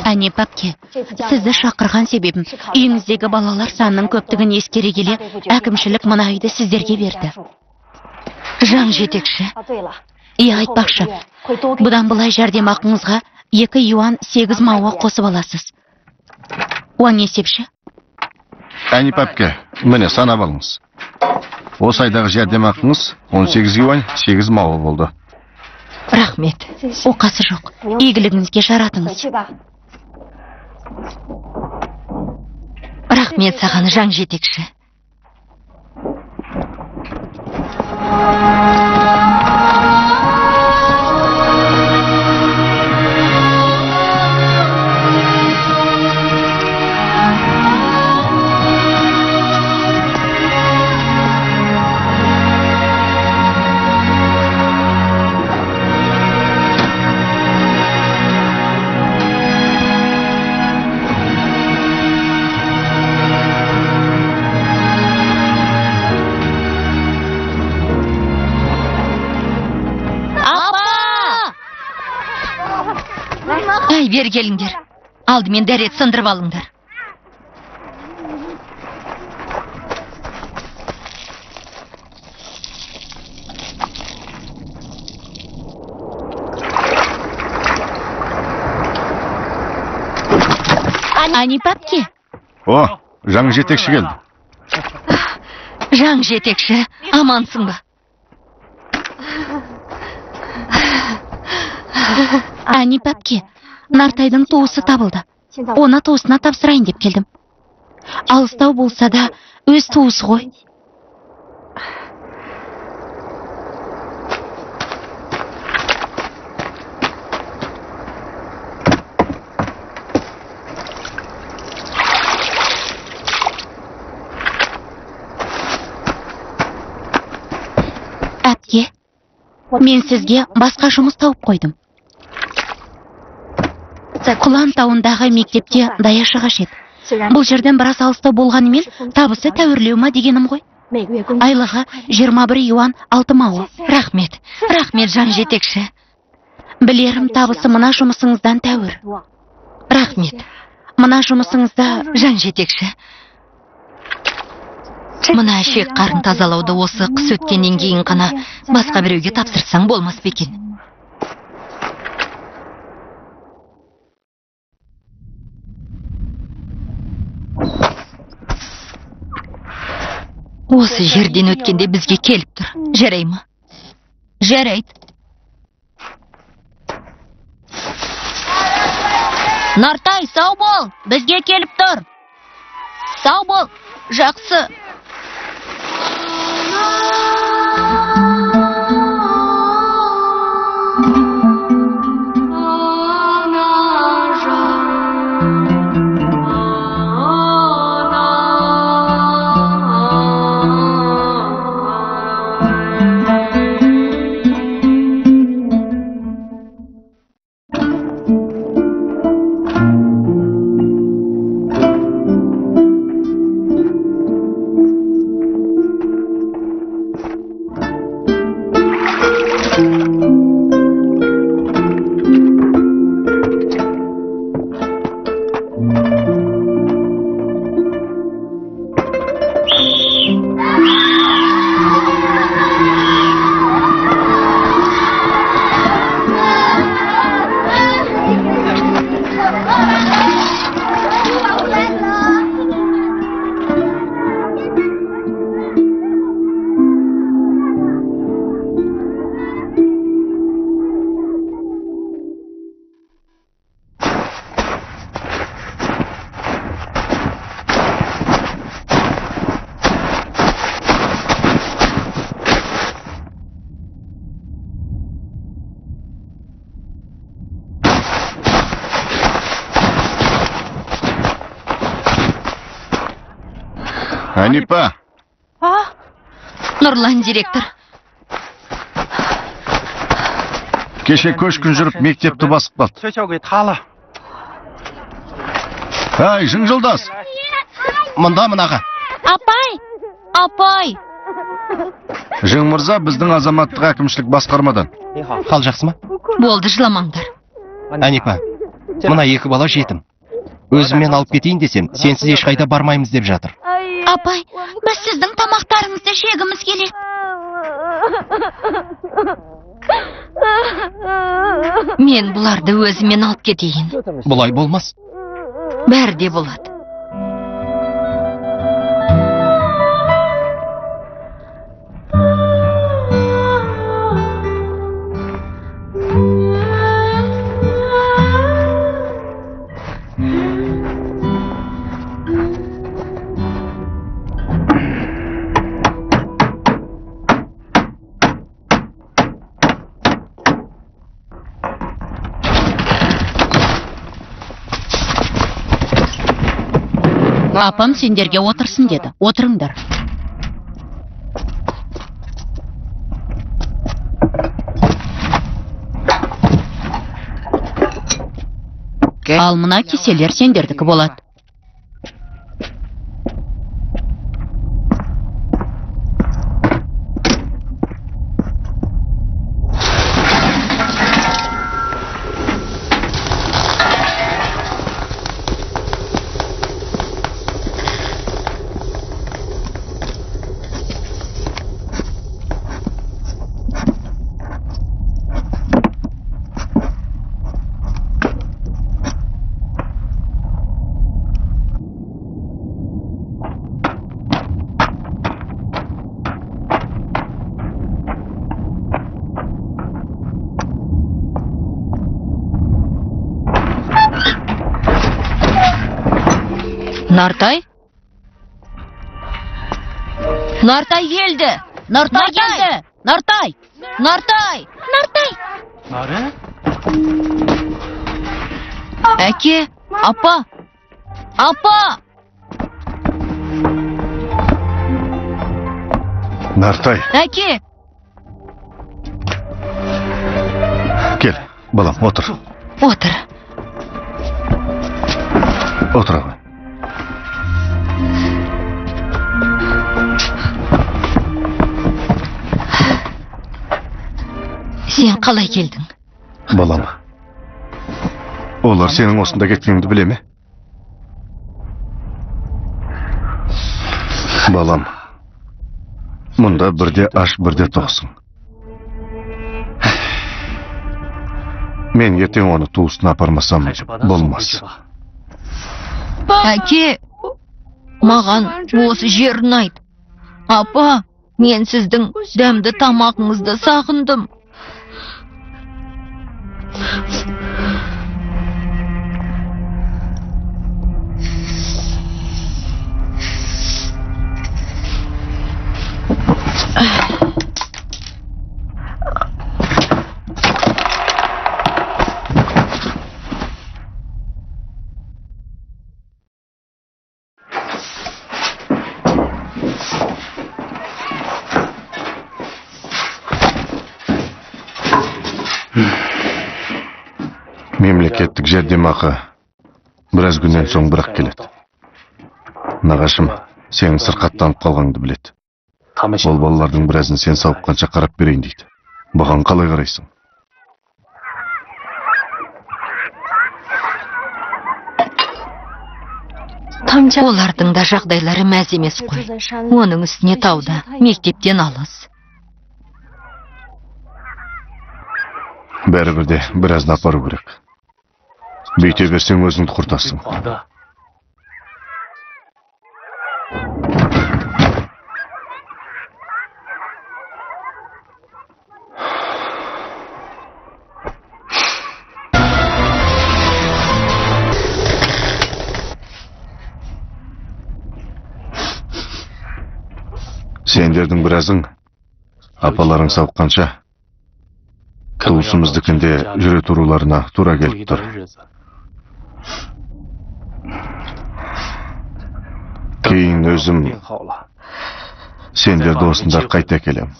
Әнипа әпке, сізді шақырған себебім, үйіңіздегі балалар санының көптігін ескере келе, әкімшілік мына үйді сіздерге берді. Жаң жетекші. Иә, айтпақшы, бұдан былай жәрдемақыңызға 2 юан 8 мауа қосып аласыз. Уаң есепші? Әнипа әпке, міне санап алыңыз. Осы айдағы жәрдемақыңыз 18 юан 8 мауа болды. Рахмет. Оқасы жоқ. Игілігіңізге жаратыңыз. Рахмет саған, жаң жетекші. Ай, бері келіңдер. Алдымен дәрет сындырып алыңдар. Әнипа әпке. О, жаң жетекші келді. Жаң жетекші, амансың ба? Әнипа әпке, Нартайдың туысы табылды. Оны туысына тапсырайын деп келдім. Алыстау болса да, өз туысы ғой. Әпке, мен сізге басқа жұмыс тауып қойдым. Құлан тауындағы мектепте даяшы қажет. Бұл жерден біраз алыстау болғанымен табысы тәуірлеу ма дегенім ғой. Айлығы 21 юан 6 мауа. Рахмет, рахмет, жан жетекші. Білерім, табысы мына жұмысыңыздан тәуір. Рахмет. Мына жұмысыңызда, жан жетекші. Мына ішек қарын тазалауды осы қыс өткеннен кейін ғана басқа біреуге тапсырсаң болмас па екен? Осы жерден өткенде бізге келіп тұр. Жарай ма? Жарайды. Нартай, сау бол! Бізге келіп тұр. Сау бол! Жақсы. Әнипа. Нұрлан директор. Кеше көшкін жүріп мектепті басып қалды. Әй, Жыңжылдас! Мындамын, аға. Апай! Апай! Жың мырза біздің азаматтық әкімшілік басқармадан. Хал жақсы ма? Болды, жыламаңдар. Әнипа, мына екі бала жетім. Өзіммен алып кетейін десем, сенсіз ешқайда бармаймыз деп жатыр. Апай, біз сіздің тамақтарыңызды жегіміз келеді. Мен бұларды өзіммен алып кетейін. Бұлай болмас. Бәрі де болады. Апам сендерге отырсын деді. Отырыңдар. Ал мына кеселер сендердікі болады. Нартай? Нартай келді! Нартай келді! Нартай! Нартай! Нартай! Әке, апа! Апа! Нартай! Әке! Кел, балам, отыр. Отыр. Отыра ғой. Сен қалай келдің? Балам, олар сенің осында кеткеніңді біле ме? Балам, мұнда бірде аш, бірде тоқсың. Мен ертең оны туысына апармасам болмас. Әке, маған осы жер ұнайды. Апа, мен сіздің дәмді тамағыңызды сағындым. Мемлекеттік жәрдемақы біраз күннен соң бірақ келеді. Нағашым сенің сырқаттанып қалғаныңды біледі. Ол балалардың біразын сен сауыққанша қарап берейін дейді. Бұған қалай қарайсың? Олардың да жағдайлары мәз емес қой. Оның үстіне тауда, мектептен алыс. Бәрібір де біразын апару керек. Бүйте берсең өзіңді құртасың. Сендердің біразың апаларың сауыққанша туысымыздікінде жүре тұруларына тура келіп тұр. Кейін өзім сендерді осында қайта келем.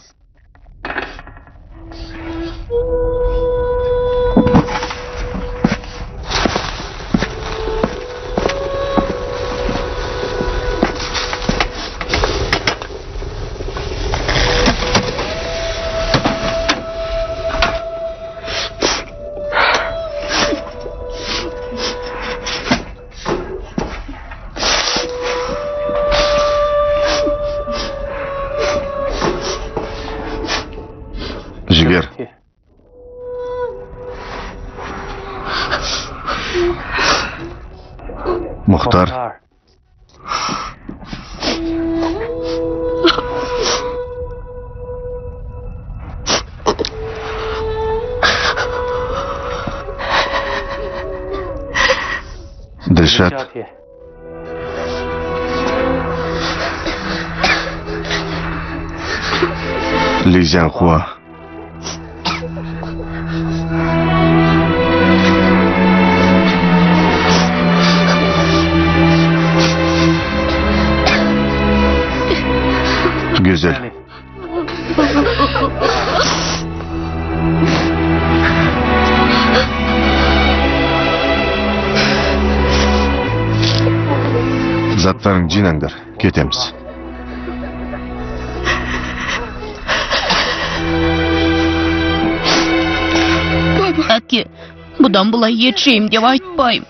Жігер. Мұхтар. Ділшат. Ли Зянхуа. Güzel. Заттарыңды жинаңдар, кетеміз. Әке, бұдан былай ет жеймін деп айтпаймын.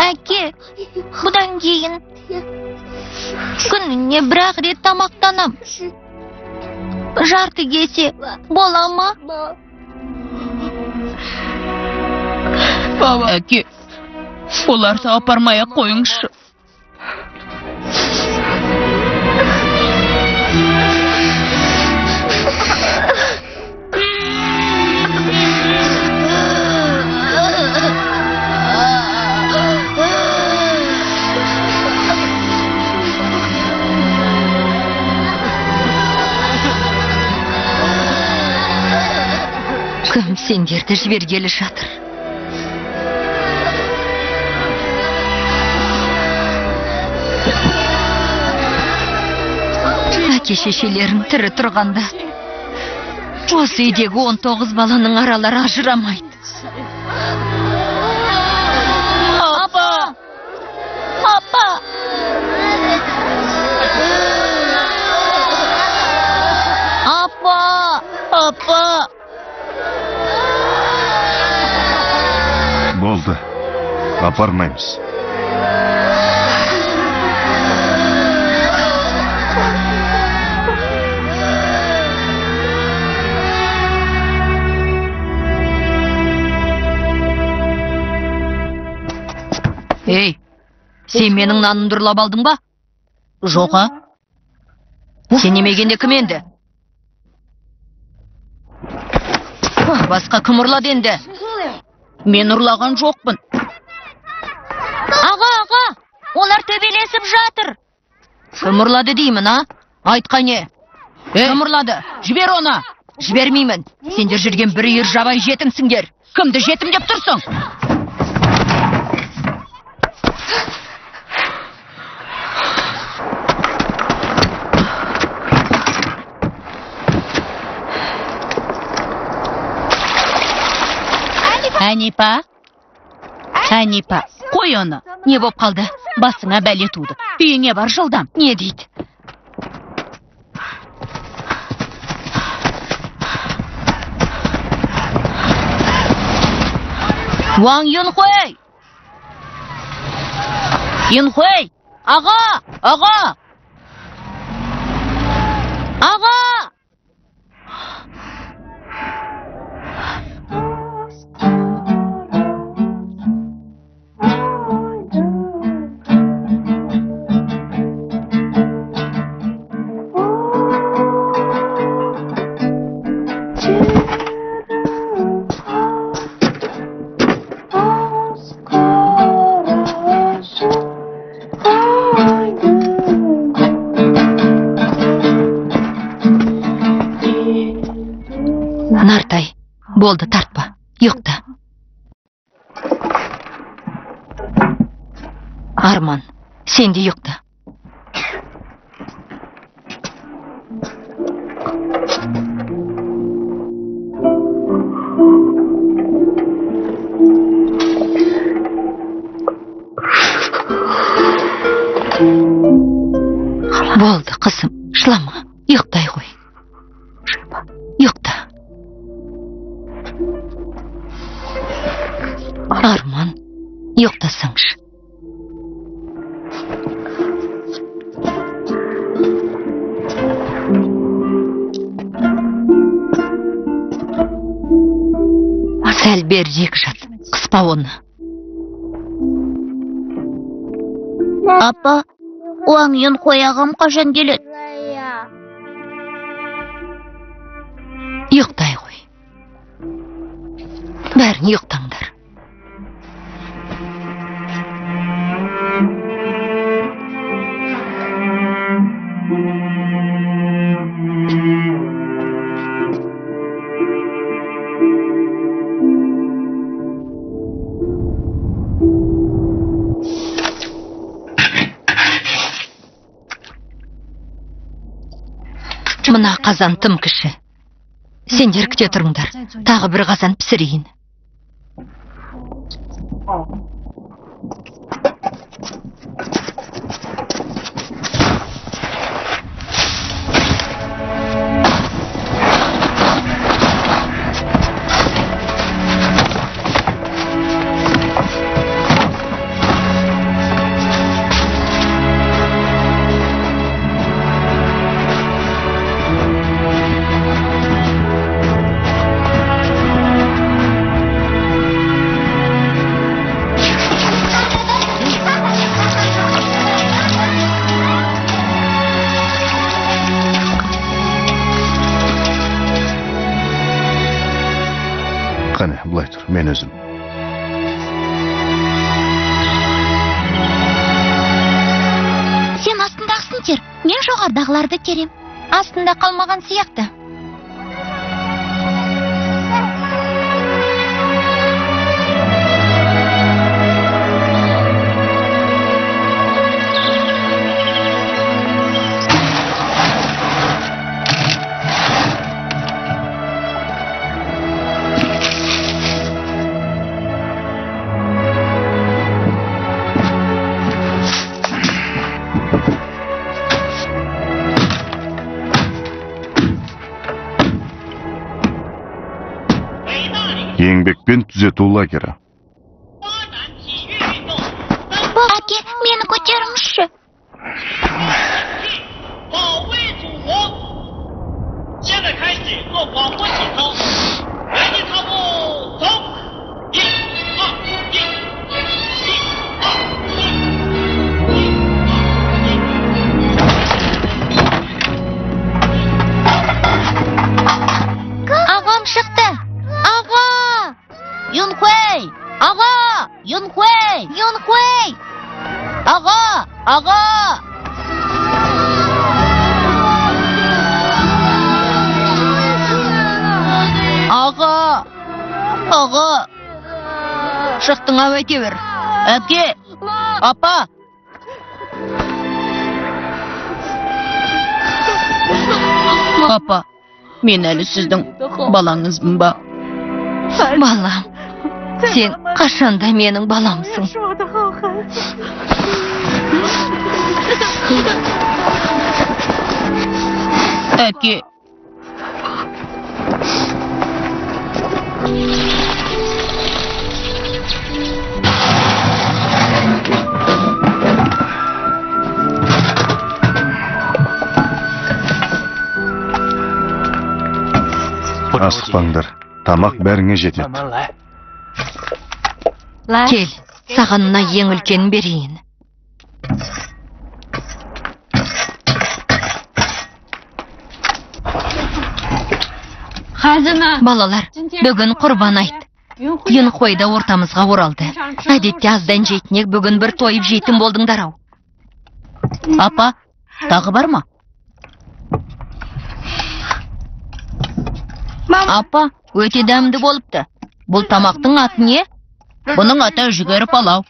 Әке, бұдан кейін күніне бір-ақ рет тамақтанам. Жарты кесе бола ма? Әке, оларды апармай-ақ қойыңызшы. Кім сендерді жібергелі жатыр? Әке шешелерің тірі тұрғанда осы үйдегі 19 баланың аралары ажырамайды. Апа! Апа! Апа! Апа! Болды. Апармаймыз. Ей, сен менің нанымды ұрлап алдың ба? Жоқ, а? Сен емегенде кім енді? Басқа кім ұрлады енді? Мен ұрлаған жоқпын. Аға, аға, олар төбелесіп жатыр. Кім ұрлады деймін, а? Айт қане. Кім ұрлады? Жібер оны. Жібермеймін. Сендер жүрген бір үйір жабай жетімсіңдер. Кімді жетім деп тұрсың? Әнипа, Әнипа, қой оны. Не боп қалды? Басыңа бәле туды. Үйіңе бар жылдам. Не дейді? Ваң Юнхуэй! Юнхуэй! Аға! Аға! Аға! Нартай, болды, тартпа, ұйықта. Арман, сен де ұйықта. Болды, қызым, жылама, ұйықтай ғой. Ұйықта. Арман. Ұйықтасаңшы. Сәл берірек жат, қыспа оны. Апа, Уаң Юнхуэй ағам қашан келеді? Ұйықтай ғой. Бәрін ұйықтаңдар. Мына қазан тым кіші. Сендер күте тұрыңдар. Тағы бір қазан пісірейін. Қане, былай тұр, мен өзім. Сен астындағысын тер, мен жоғарыдағыларды терем. Астында қалмаған сияқты. Еңбекпен түзету лагері. Әке, мені көтеріңізші. Ағам шықты. Аға! Юнхуэй! Аға! Юнхуэй! Юнхуэй! Аға! Аға! Аға! Аға! Шықтың ау әйтеуір. Әке! Апа! Апа, мен әлі сіздің балаңызбын ба? Балам, сен қашанда менің баламсың. Әке. Асықпаңдар, тамақ бәріңе жетеді. Кел, саған мына ең үлкенін берейін. Балалар, бүгін құрбан айт. Юнхуэй да ортамызға оралды. Әдетте аздан жейтін ек, бүгін бір тойып жейтін болдыңдар ау. Апа, тағы бар ма? Апа, өте дәмді болыпты. Бұл тамақтың аты не? Бұның аты жүгері палау.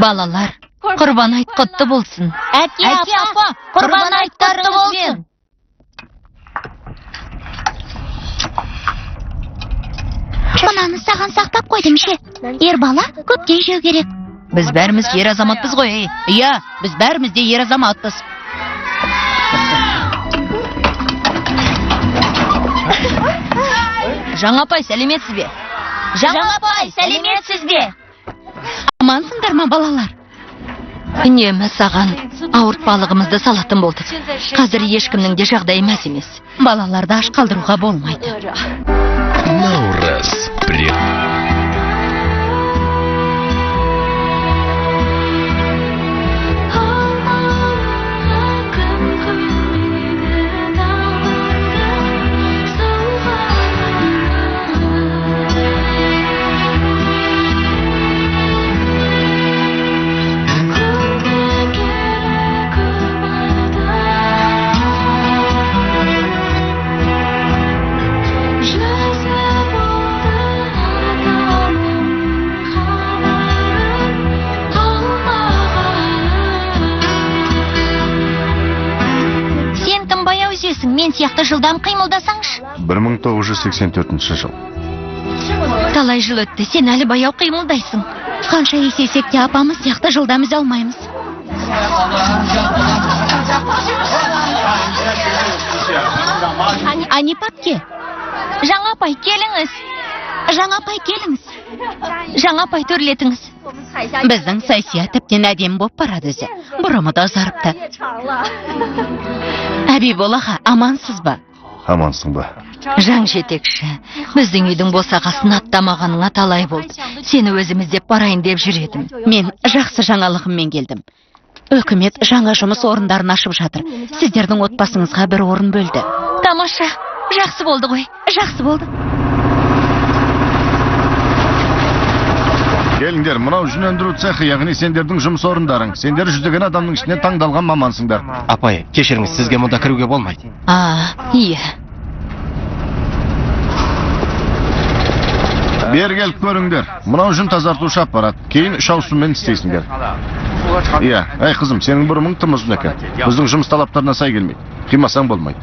Балалар, Құрбан айт құтты болсын. Әке, апа, құрбан айт құтты болсын. Мынаны саған сақтап қойдым ше. Ер бала көптен жеу керек. Біз бәріміз ер азаматпыз ғой. Иә, біз бәріміз де ер азаматпыз. Жаңа апай, сәлеметсіз бе? Жаңа апай, сәлеметсіз бе? Амансыңдар ма, балалар? Үнемі саған ауыртпалығымызды салатын болдық. Қазір ешкімнің де жағдайы мәз емес. Балаларды аш қалдыруға болмайды. Наурыз. Мен сияқты жылдам қимылдасаңшы. 1984 жыл. Талай жыл өтті, сен әлі баяу қимылдайсың. Қанша есесек те апамыз сияқты жылдам үзе алмаймыз. Әнипа әпке. Жаңа апай, келіңіз. Жаңа апай, келіңіз. Жаңа апай, төрлетіңіз. Біздің Сайсия тіптен әдемі боп барады өзі. Бұрымы да ұзарыпты. Әбибол аға, амансыз ба? Амансың ба? Жаң жетекші, біздің үйдің босағасын аттамағаныңа талай болды. Сені өзім іздеп барайын деп жүр едім. Мен жақсы жаңалығыммен келдім. Үкімет жаңа жұмыс орындарын ашып жатыр. Сіздердің отбасыңызға бір орын бөлді. Тамаша, жақсы болды ғой. Жақсы болды. Келіңдер, мынау жүн өндіру цехы, яғни сендердің жұмыс орындарың. Сендер жүздеген адамның ішінен таңдалған мамансыңдар. Апай, кешіріңіз, сізге мұнда кіруге болмайды. Иә. Бері келіп көріңдер. Мынау жүн тазартушы аппарат. Кейін үш ауысыммен істейсіңдер. Иә, әй қызым, сенің бұрымың тым ұзын екен. Біздің жұмыс талаптарына сай келмейді. Қимасаң болмайды.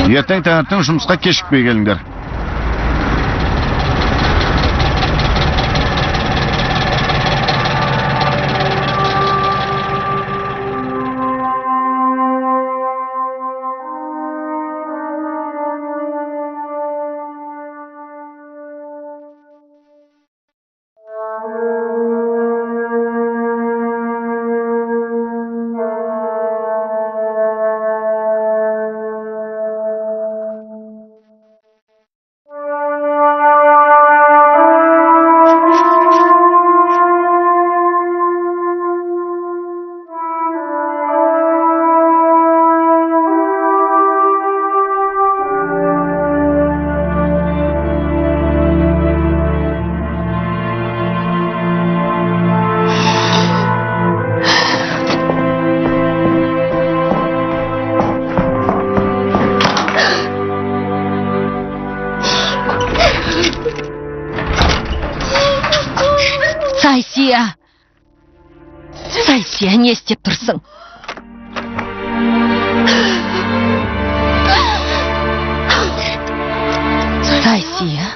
Ертең таңертең жұмысқа кешікпей келіңдер. Сайсия, не істеп тұрсың? Сайсия?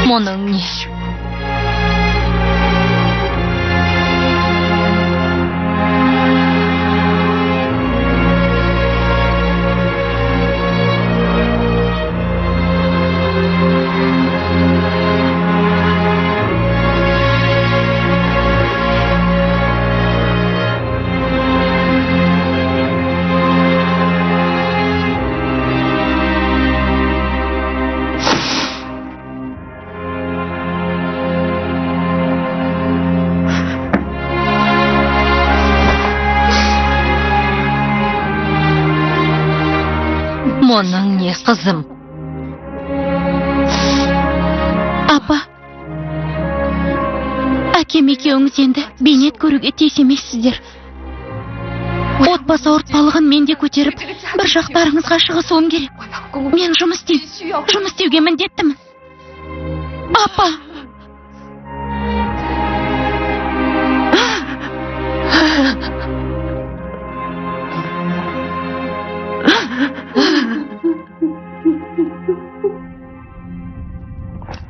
Мұның не? Мұның не, қызым? Апа, әкем екеуіңіз енді бейнет көруге тиіс емессіздер. Отбасы ауыртпалығын мен де көтеріп, бір жақтарыңызға шығысуым керек. Мен жұмыс істеймін. Жұмыс істеуге міндеттімін. Апа!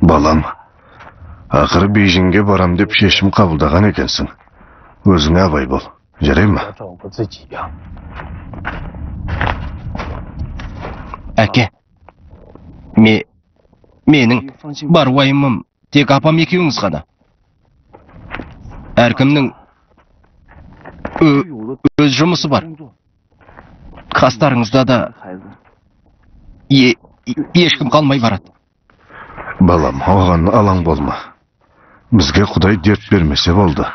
Балам, ақыры Бейжіңге барам деп шешім қабылдаған екенсің. Өзіңе абай бол. Жарай ма? Әке, менің бар уайымым тек апам екеуіңіз ғана. Әркімнің өз жұмысы бар. Қастарыңызда да ешкім қалмай барады. Балам, оған алаң болма. Бізге Құдай дерт бермесе болды.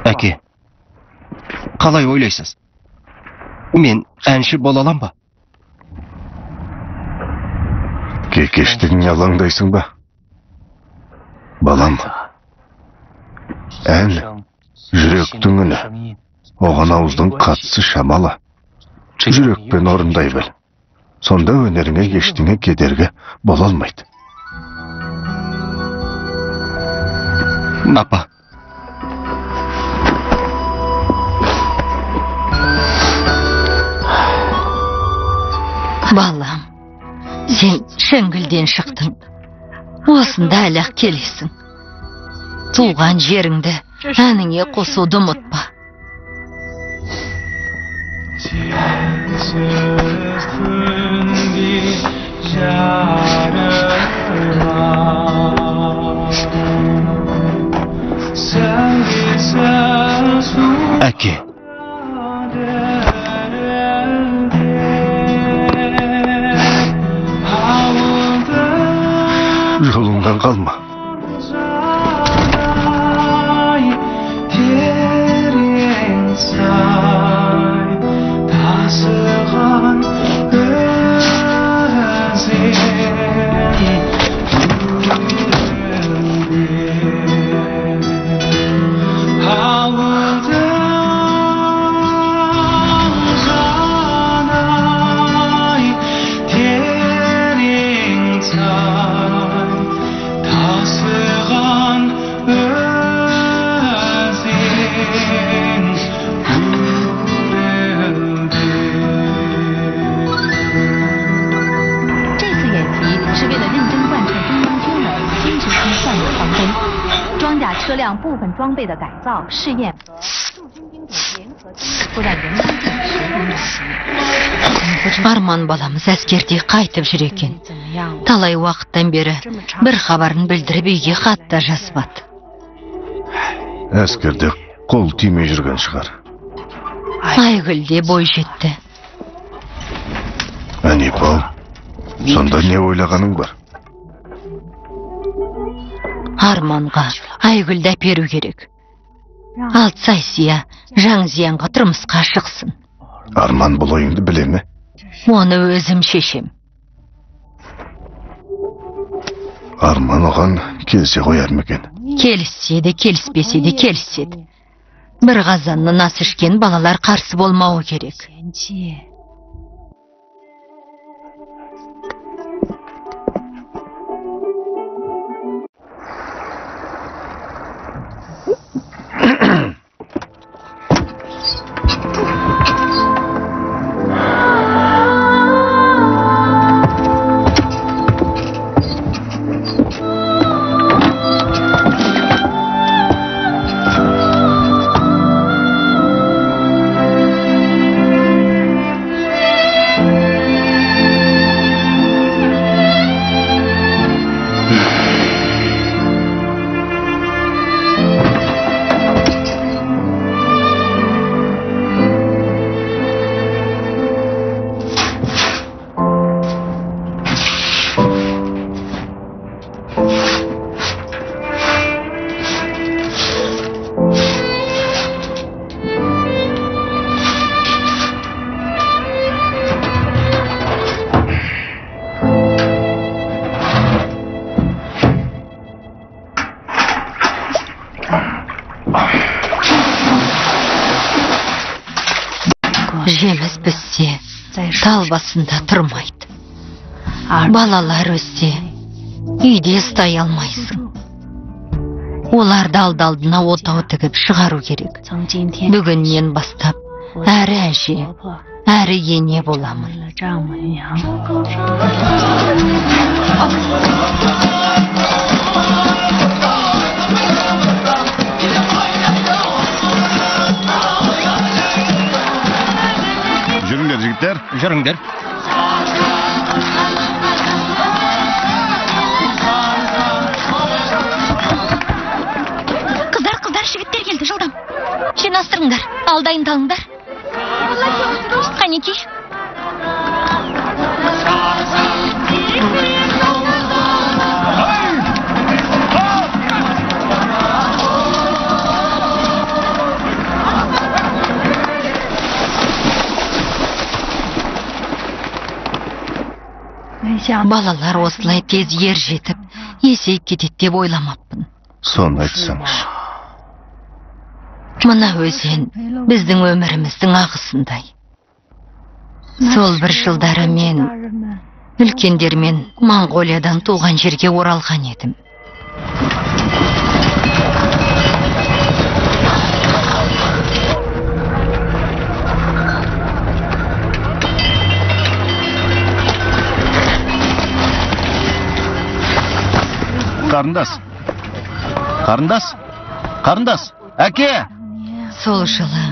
Әке, қалай ойлайсыз? Мен әнші бола алам ба? Кекештігіңе алаңдайсың ба? Балам, ән жүректің үні. Оған ауыздың қатысы шамалы. Жүрекпен орындай біл. Сонда өнеріңе ештеңе кедергі бола алмайды. Апа. Балам, сен Шіңгілден шықтың. Осында әлі-ақ келесің. Туған жеріңді әніңе қосуды ұмытпа. Әке. Жолыңдан қалма. 装备的改造试验和驻军兵种联合作战研究等。 Арман баламыз әскерде қайтып жүр екен. Талай уақыттан бері бір хабарын білдіріп үйге хат та жазбады. Әскерде қол тимей жүрген шығар. Айгүл де бой жетті. Әнипал, сонда не ойлағаның бар? Арманға Айгүлді әперу керек. Ал Цайсия Жаңзиянға тұрмысқа шықсын. Арман бұл ойыңды біле ме? Оны өзім шешем. Арман оған келісе қояр ма екен? Келіссе де, келіспесе де келіседі. Бір қазаннан ас ішкен балалар қарсы болмауы керек. Жеміс піссе, тал басында тұрмайды. Балалар өссе, үйде ұстай алмайсың. Оларды алды-алдына отау тігіп шығару керек. Бүгіннен бастап әрі әже, әрі ене боламын. Жүріңдер, жігіттер. Жүріңдер. Қыздар, қыздар, жігіттер келді, жылдам. Жинастырыңдар, ал дайындалыңдар. Қанекей. Балалар осылай тез ер жетіп, есейіп кетеді деп ойламаппын. Соны айтсаңшы. Мына өзен біздің өміріміздің ағысындай. Сол бір жылдары мен үлкендермен Моңғолиядан туған жерге оралған едім. Қарындас, қарындас, қарындас, әке! Сол жылы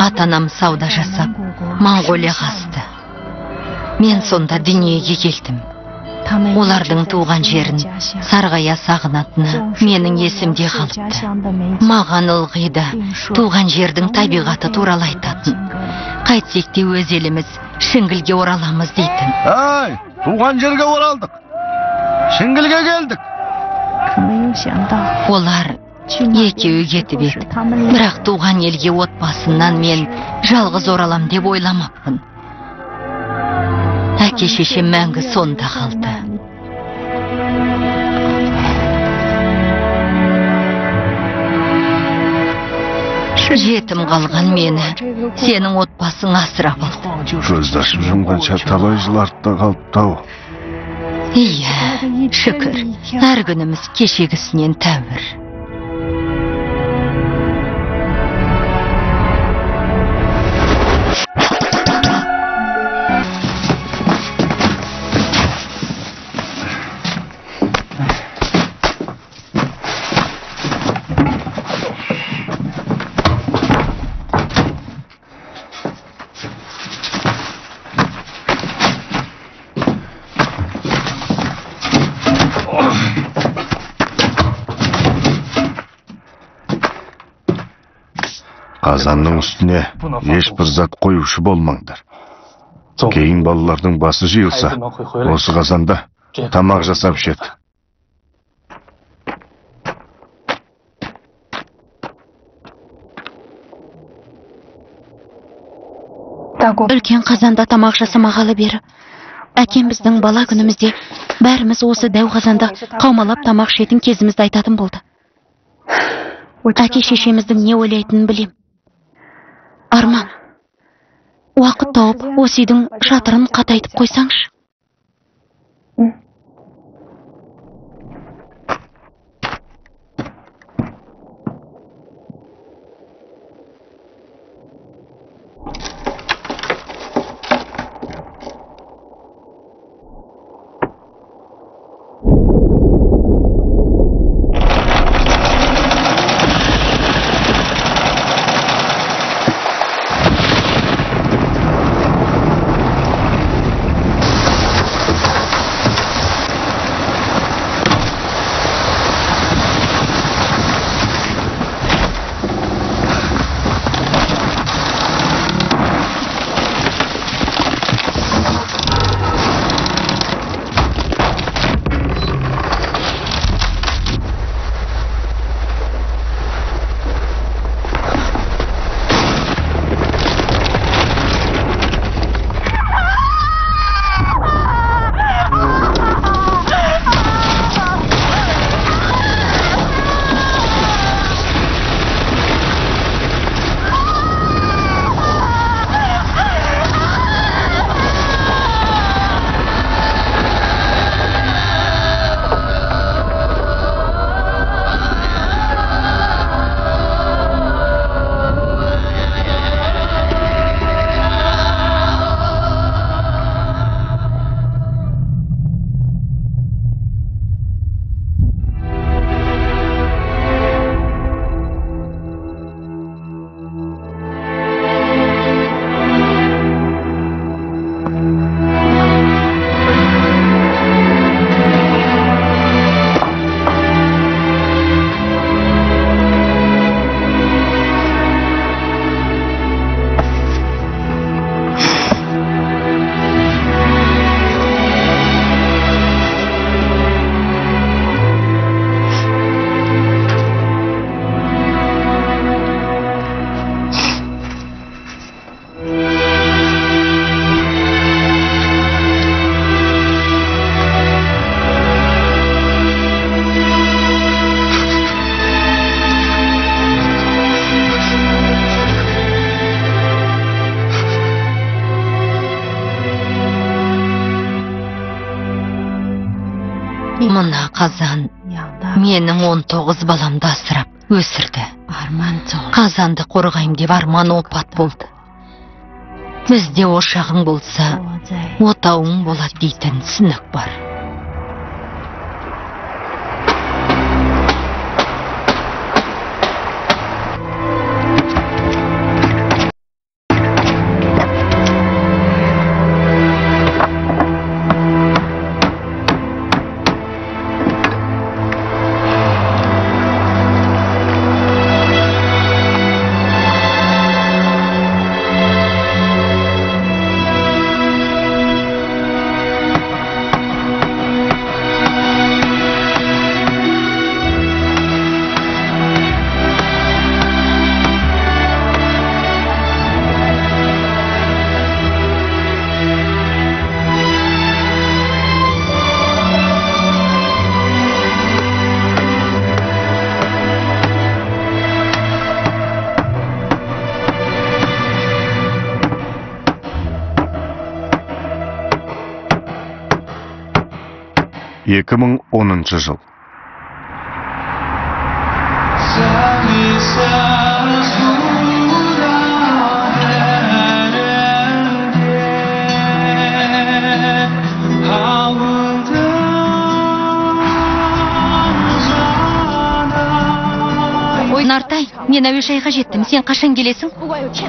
ата-анам сауда жасап, Моңғолияға асты. Мен сонда дүниеге келдім. Олардың туған жерін сарғая сағынатыны менің есімде қалыпты. Маған ылғи да туған жердің табиғаты туралы айтатын. Қайтсек те өз еліміз Шіңгілге ораламыз дейтін. Ай, туған жерге оралдық. Шіңгілге келдік. Олар екеуі кетіп еді. Бірақ туған елге отбасымнан мен жалғыз оралам деп ойламаппын. Әке шешем мәңгі сонда қалды. Жетім қалған мені сенің отбасың асырап алды. Көзді ашып жұмғанша талай жыл артта қалыпты-ау. Иә, шүкір, әр күніміз кешегісінен тәуір. Қазанның үстіне ешбір зат қоюшы болмаңдар. Кейін балалардың басы жиылса, осы қазанда тамақ жасап ішеді. Үлкен қазанда тамақ жасамағалы бері. Әкем біздің бала күнімізде бәріміз осы дәу қазанда қаумалап тамақ ішетін кезімізді айтатын болды. Әке шешеміздің не ойлайтынын білем. Арман, уақыт тауып, осы үйдің шатырын қатайтып қойсаңшы. Мына қазан менің 19 баламды асырап өсірді. Қазанды қорғаймын деп Арман опат болды. Бізде ошағың болса, отауың болады дейтін түсінік бар. 2010 жыл. Нартай, мен әуежайға жеттім. Сен қашан келесің?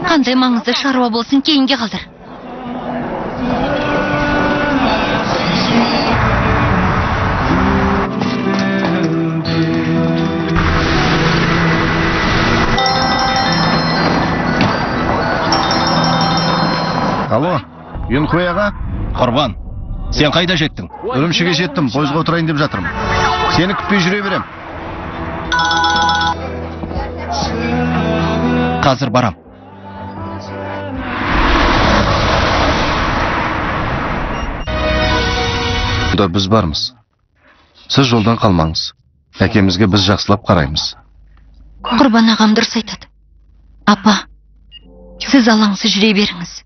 Қандай маңызды шаруа болсын, кейінге қалдыр. Алло, Юнхуй аға? Құрбан, сен қайда жеттің? Үрімшіге жеттім, пойызға отырайын деп жатырмын. Сені күтпей жүре берем. Қазір барам. Бұнда біз бармыз. Сіз жолдан қалмаңыз. Әкемізге біз жақсылап қараймыз. Құрбан ағам дұрыс айтады. Апа, сіз алаңсыз жүре беріңіз.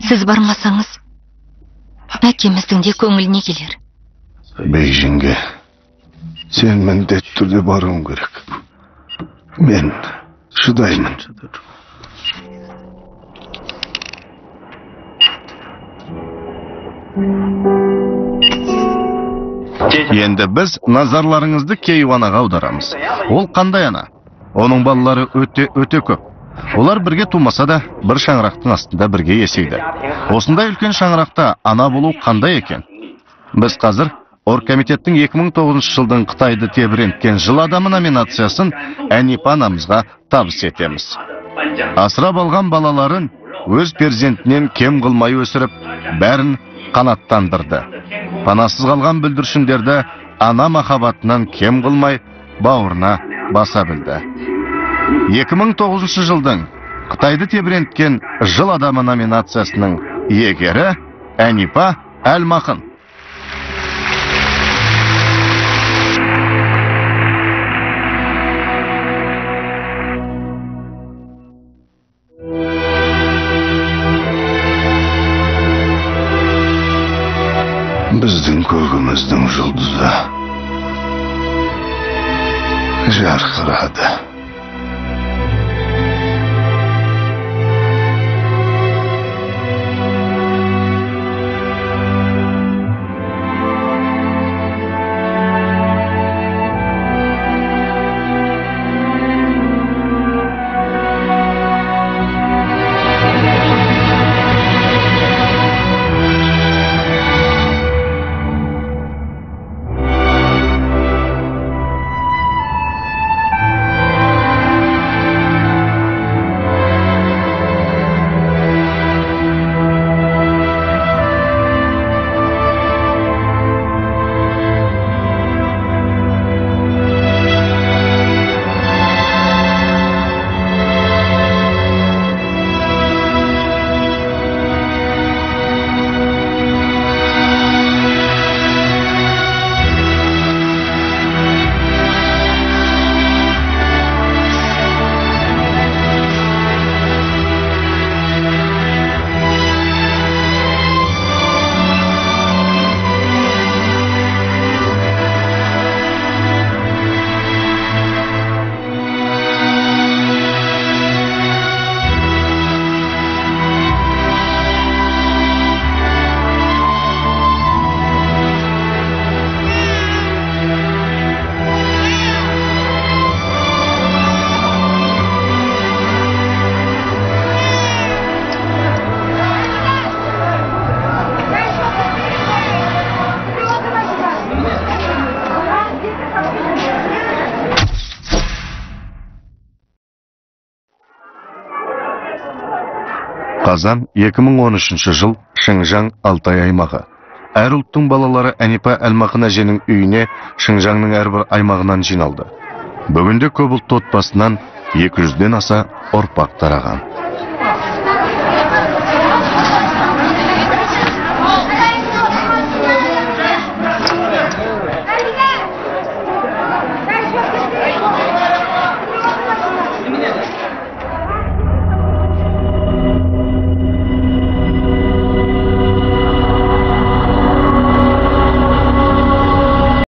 Сіз бармасаңыз, әкеміздің де көңіліне келер. Бейжіңге сен міндетті түрде баруың керек. Мен шыдаймын. Енді біз назарларыңызды кейуанаға аударамыз. Ол қандай ана? Оның балалары өте-өте көп. Олар бірге тумаса да, бір шаңырақтың астында бірге есейді. Осындай үлкен шаңырақта ана болу қандай екен? Біз қазір Оргкомитеттің 2009 жылдың Қытайды тебіренткен жыл адамы номинациясын Әнипа анамызға табыс етеміз. Асырап алған балаларын өз перзентінен кем қылмай өсіріп, бәрін қанаттандырды. Панасыз қалған бүлдіршіндерді ана махаббатынан кем қылмай бауырына баса білді. 2009 жылдың Қытайды тебіренткен жыл адамы номинациясының иегері Әнипа Әлмақын. Біздің көгіміздің жұлдызы жарқырады. Қазан 2013 жыл, Шыңжаң, Алтай аймағы. Әр ұлттың балалары Әнипа Әлмақын әженің үйіне Шыңжаңның әрбір аймағынан жиналды. Бүгінде көп ұлтты отбасынан 200-ден аса ұрпақ тараған.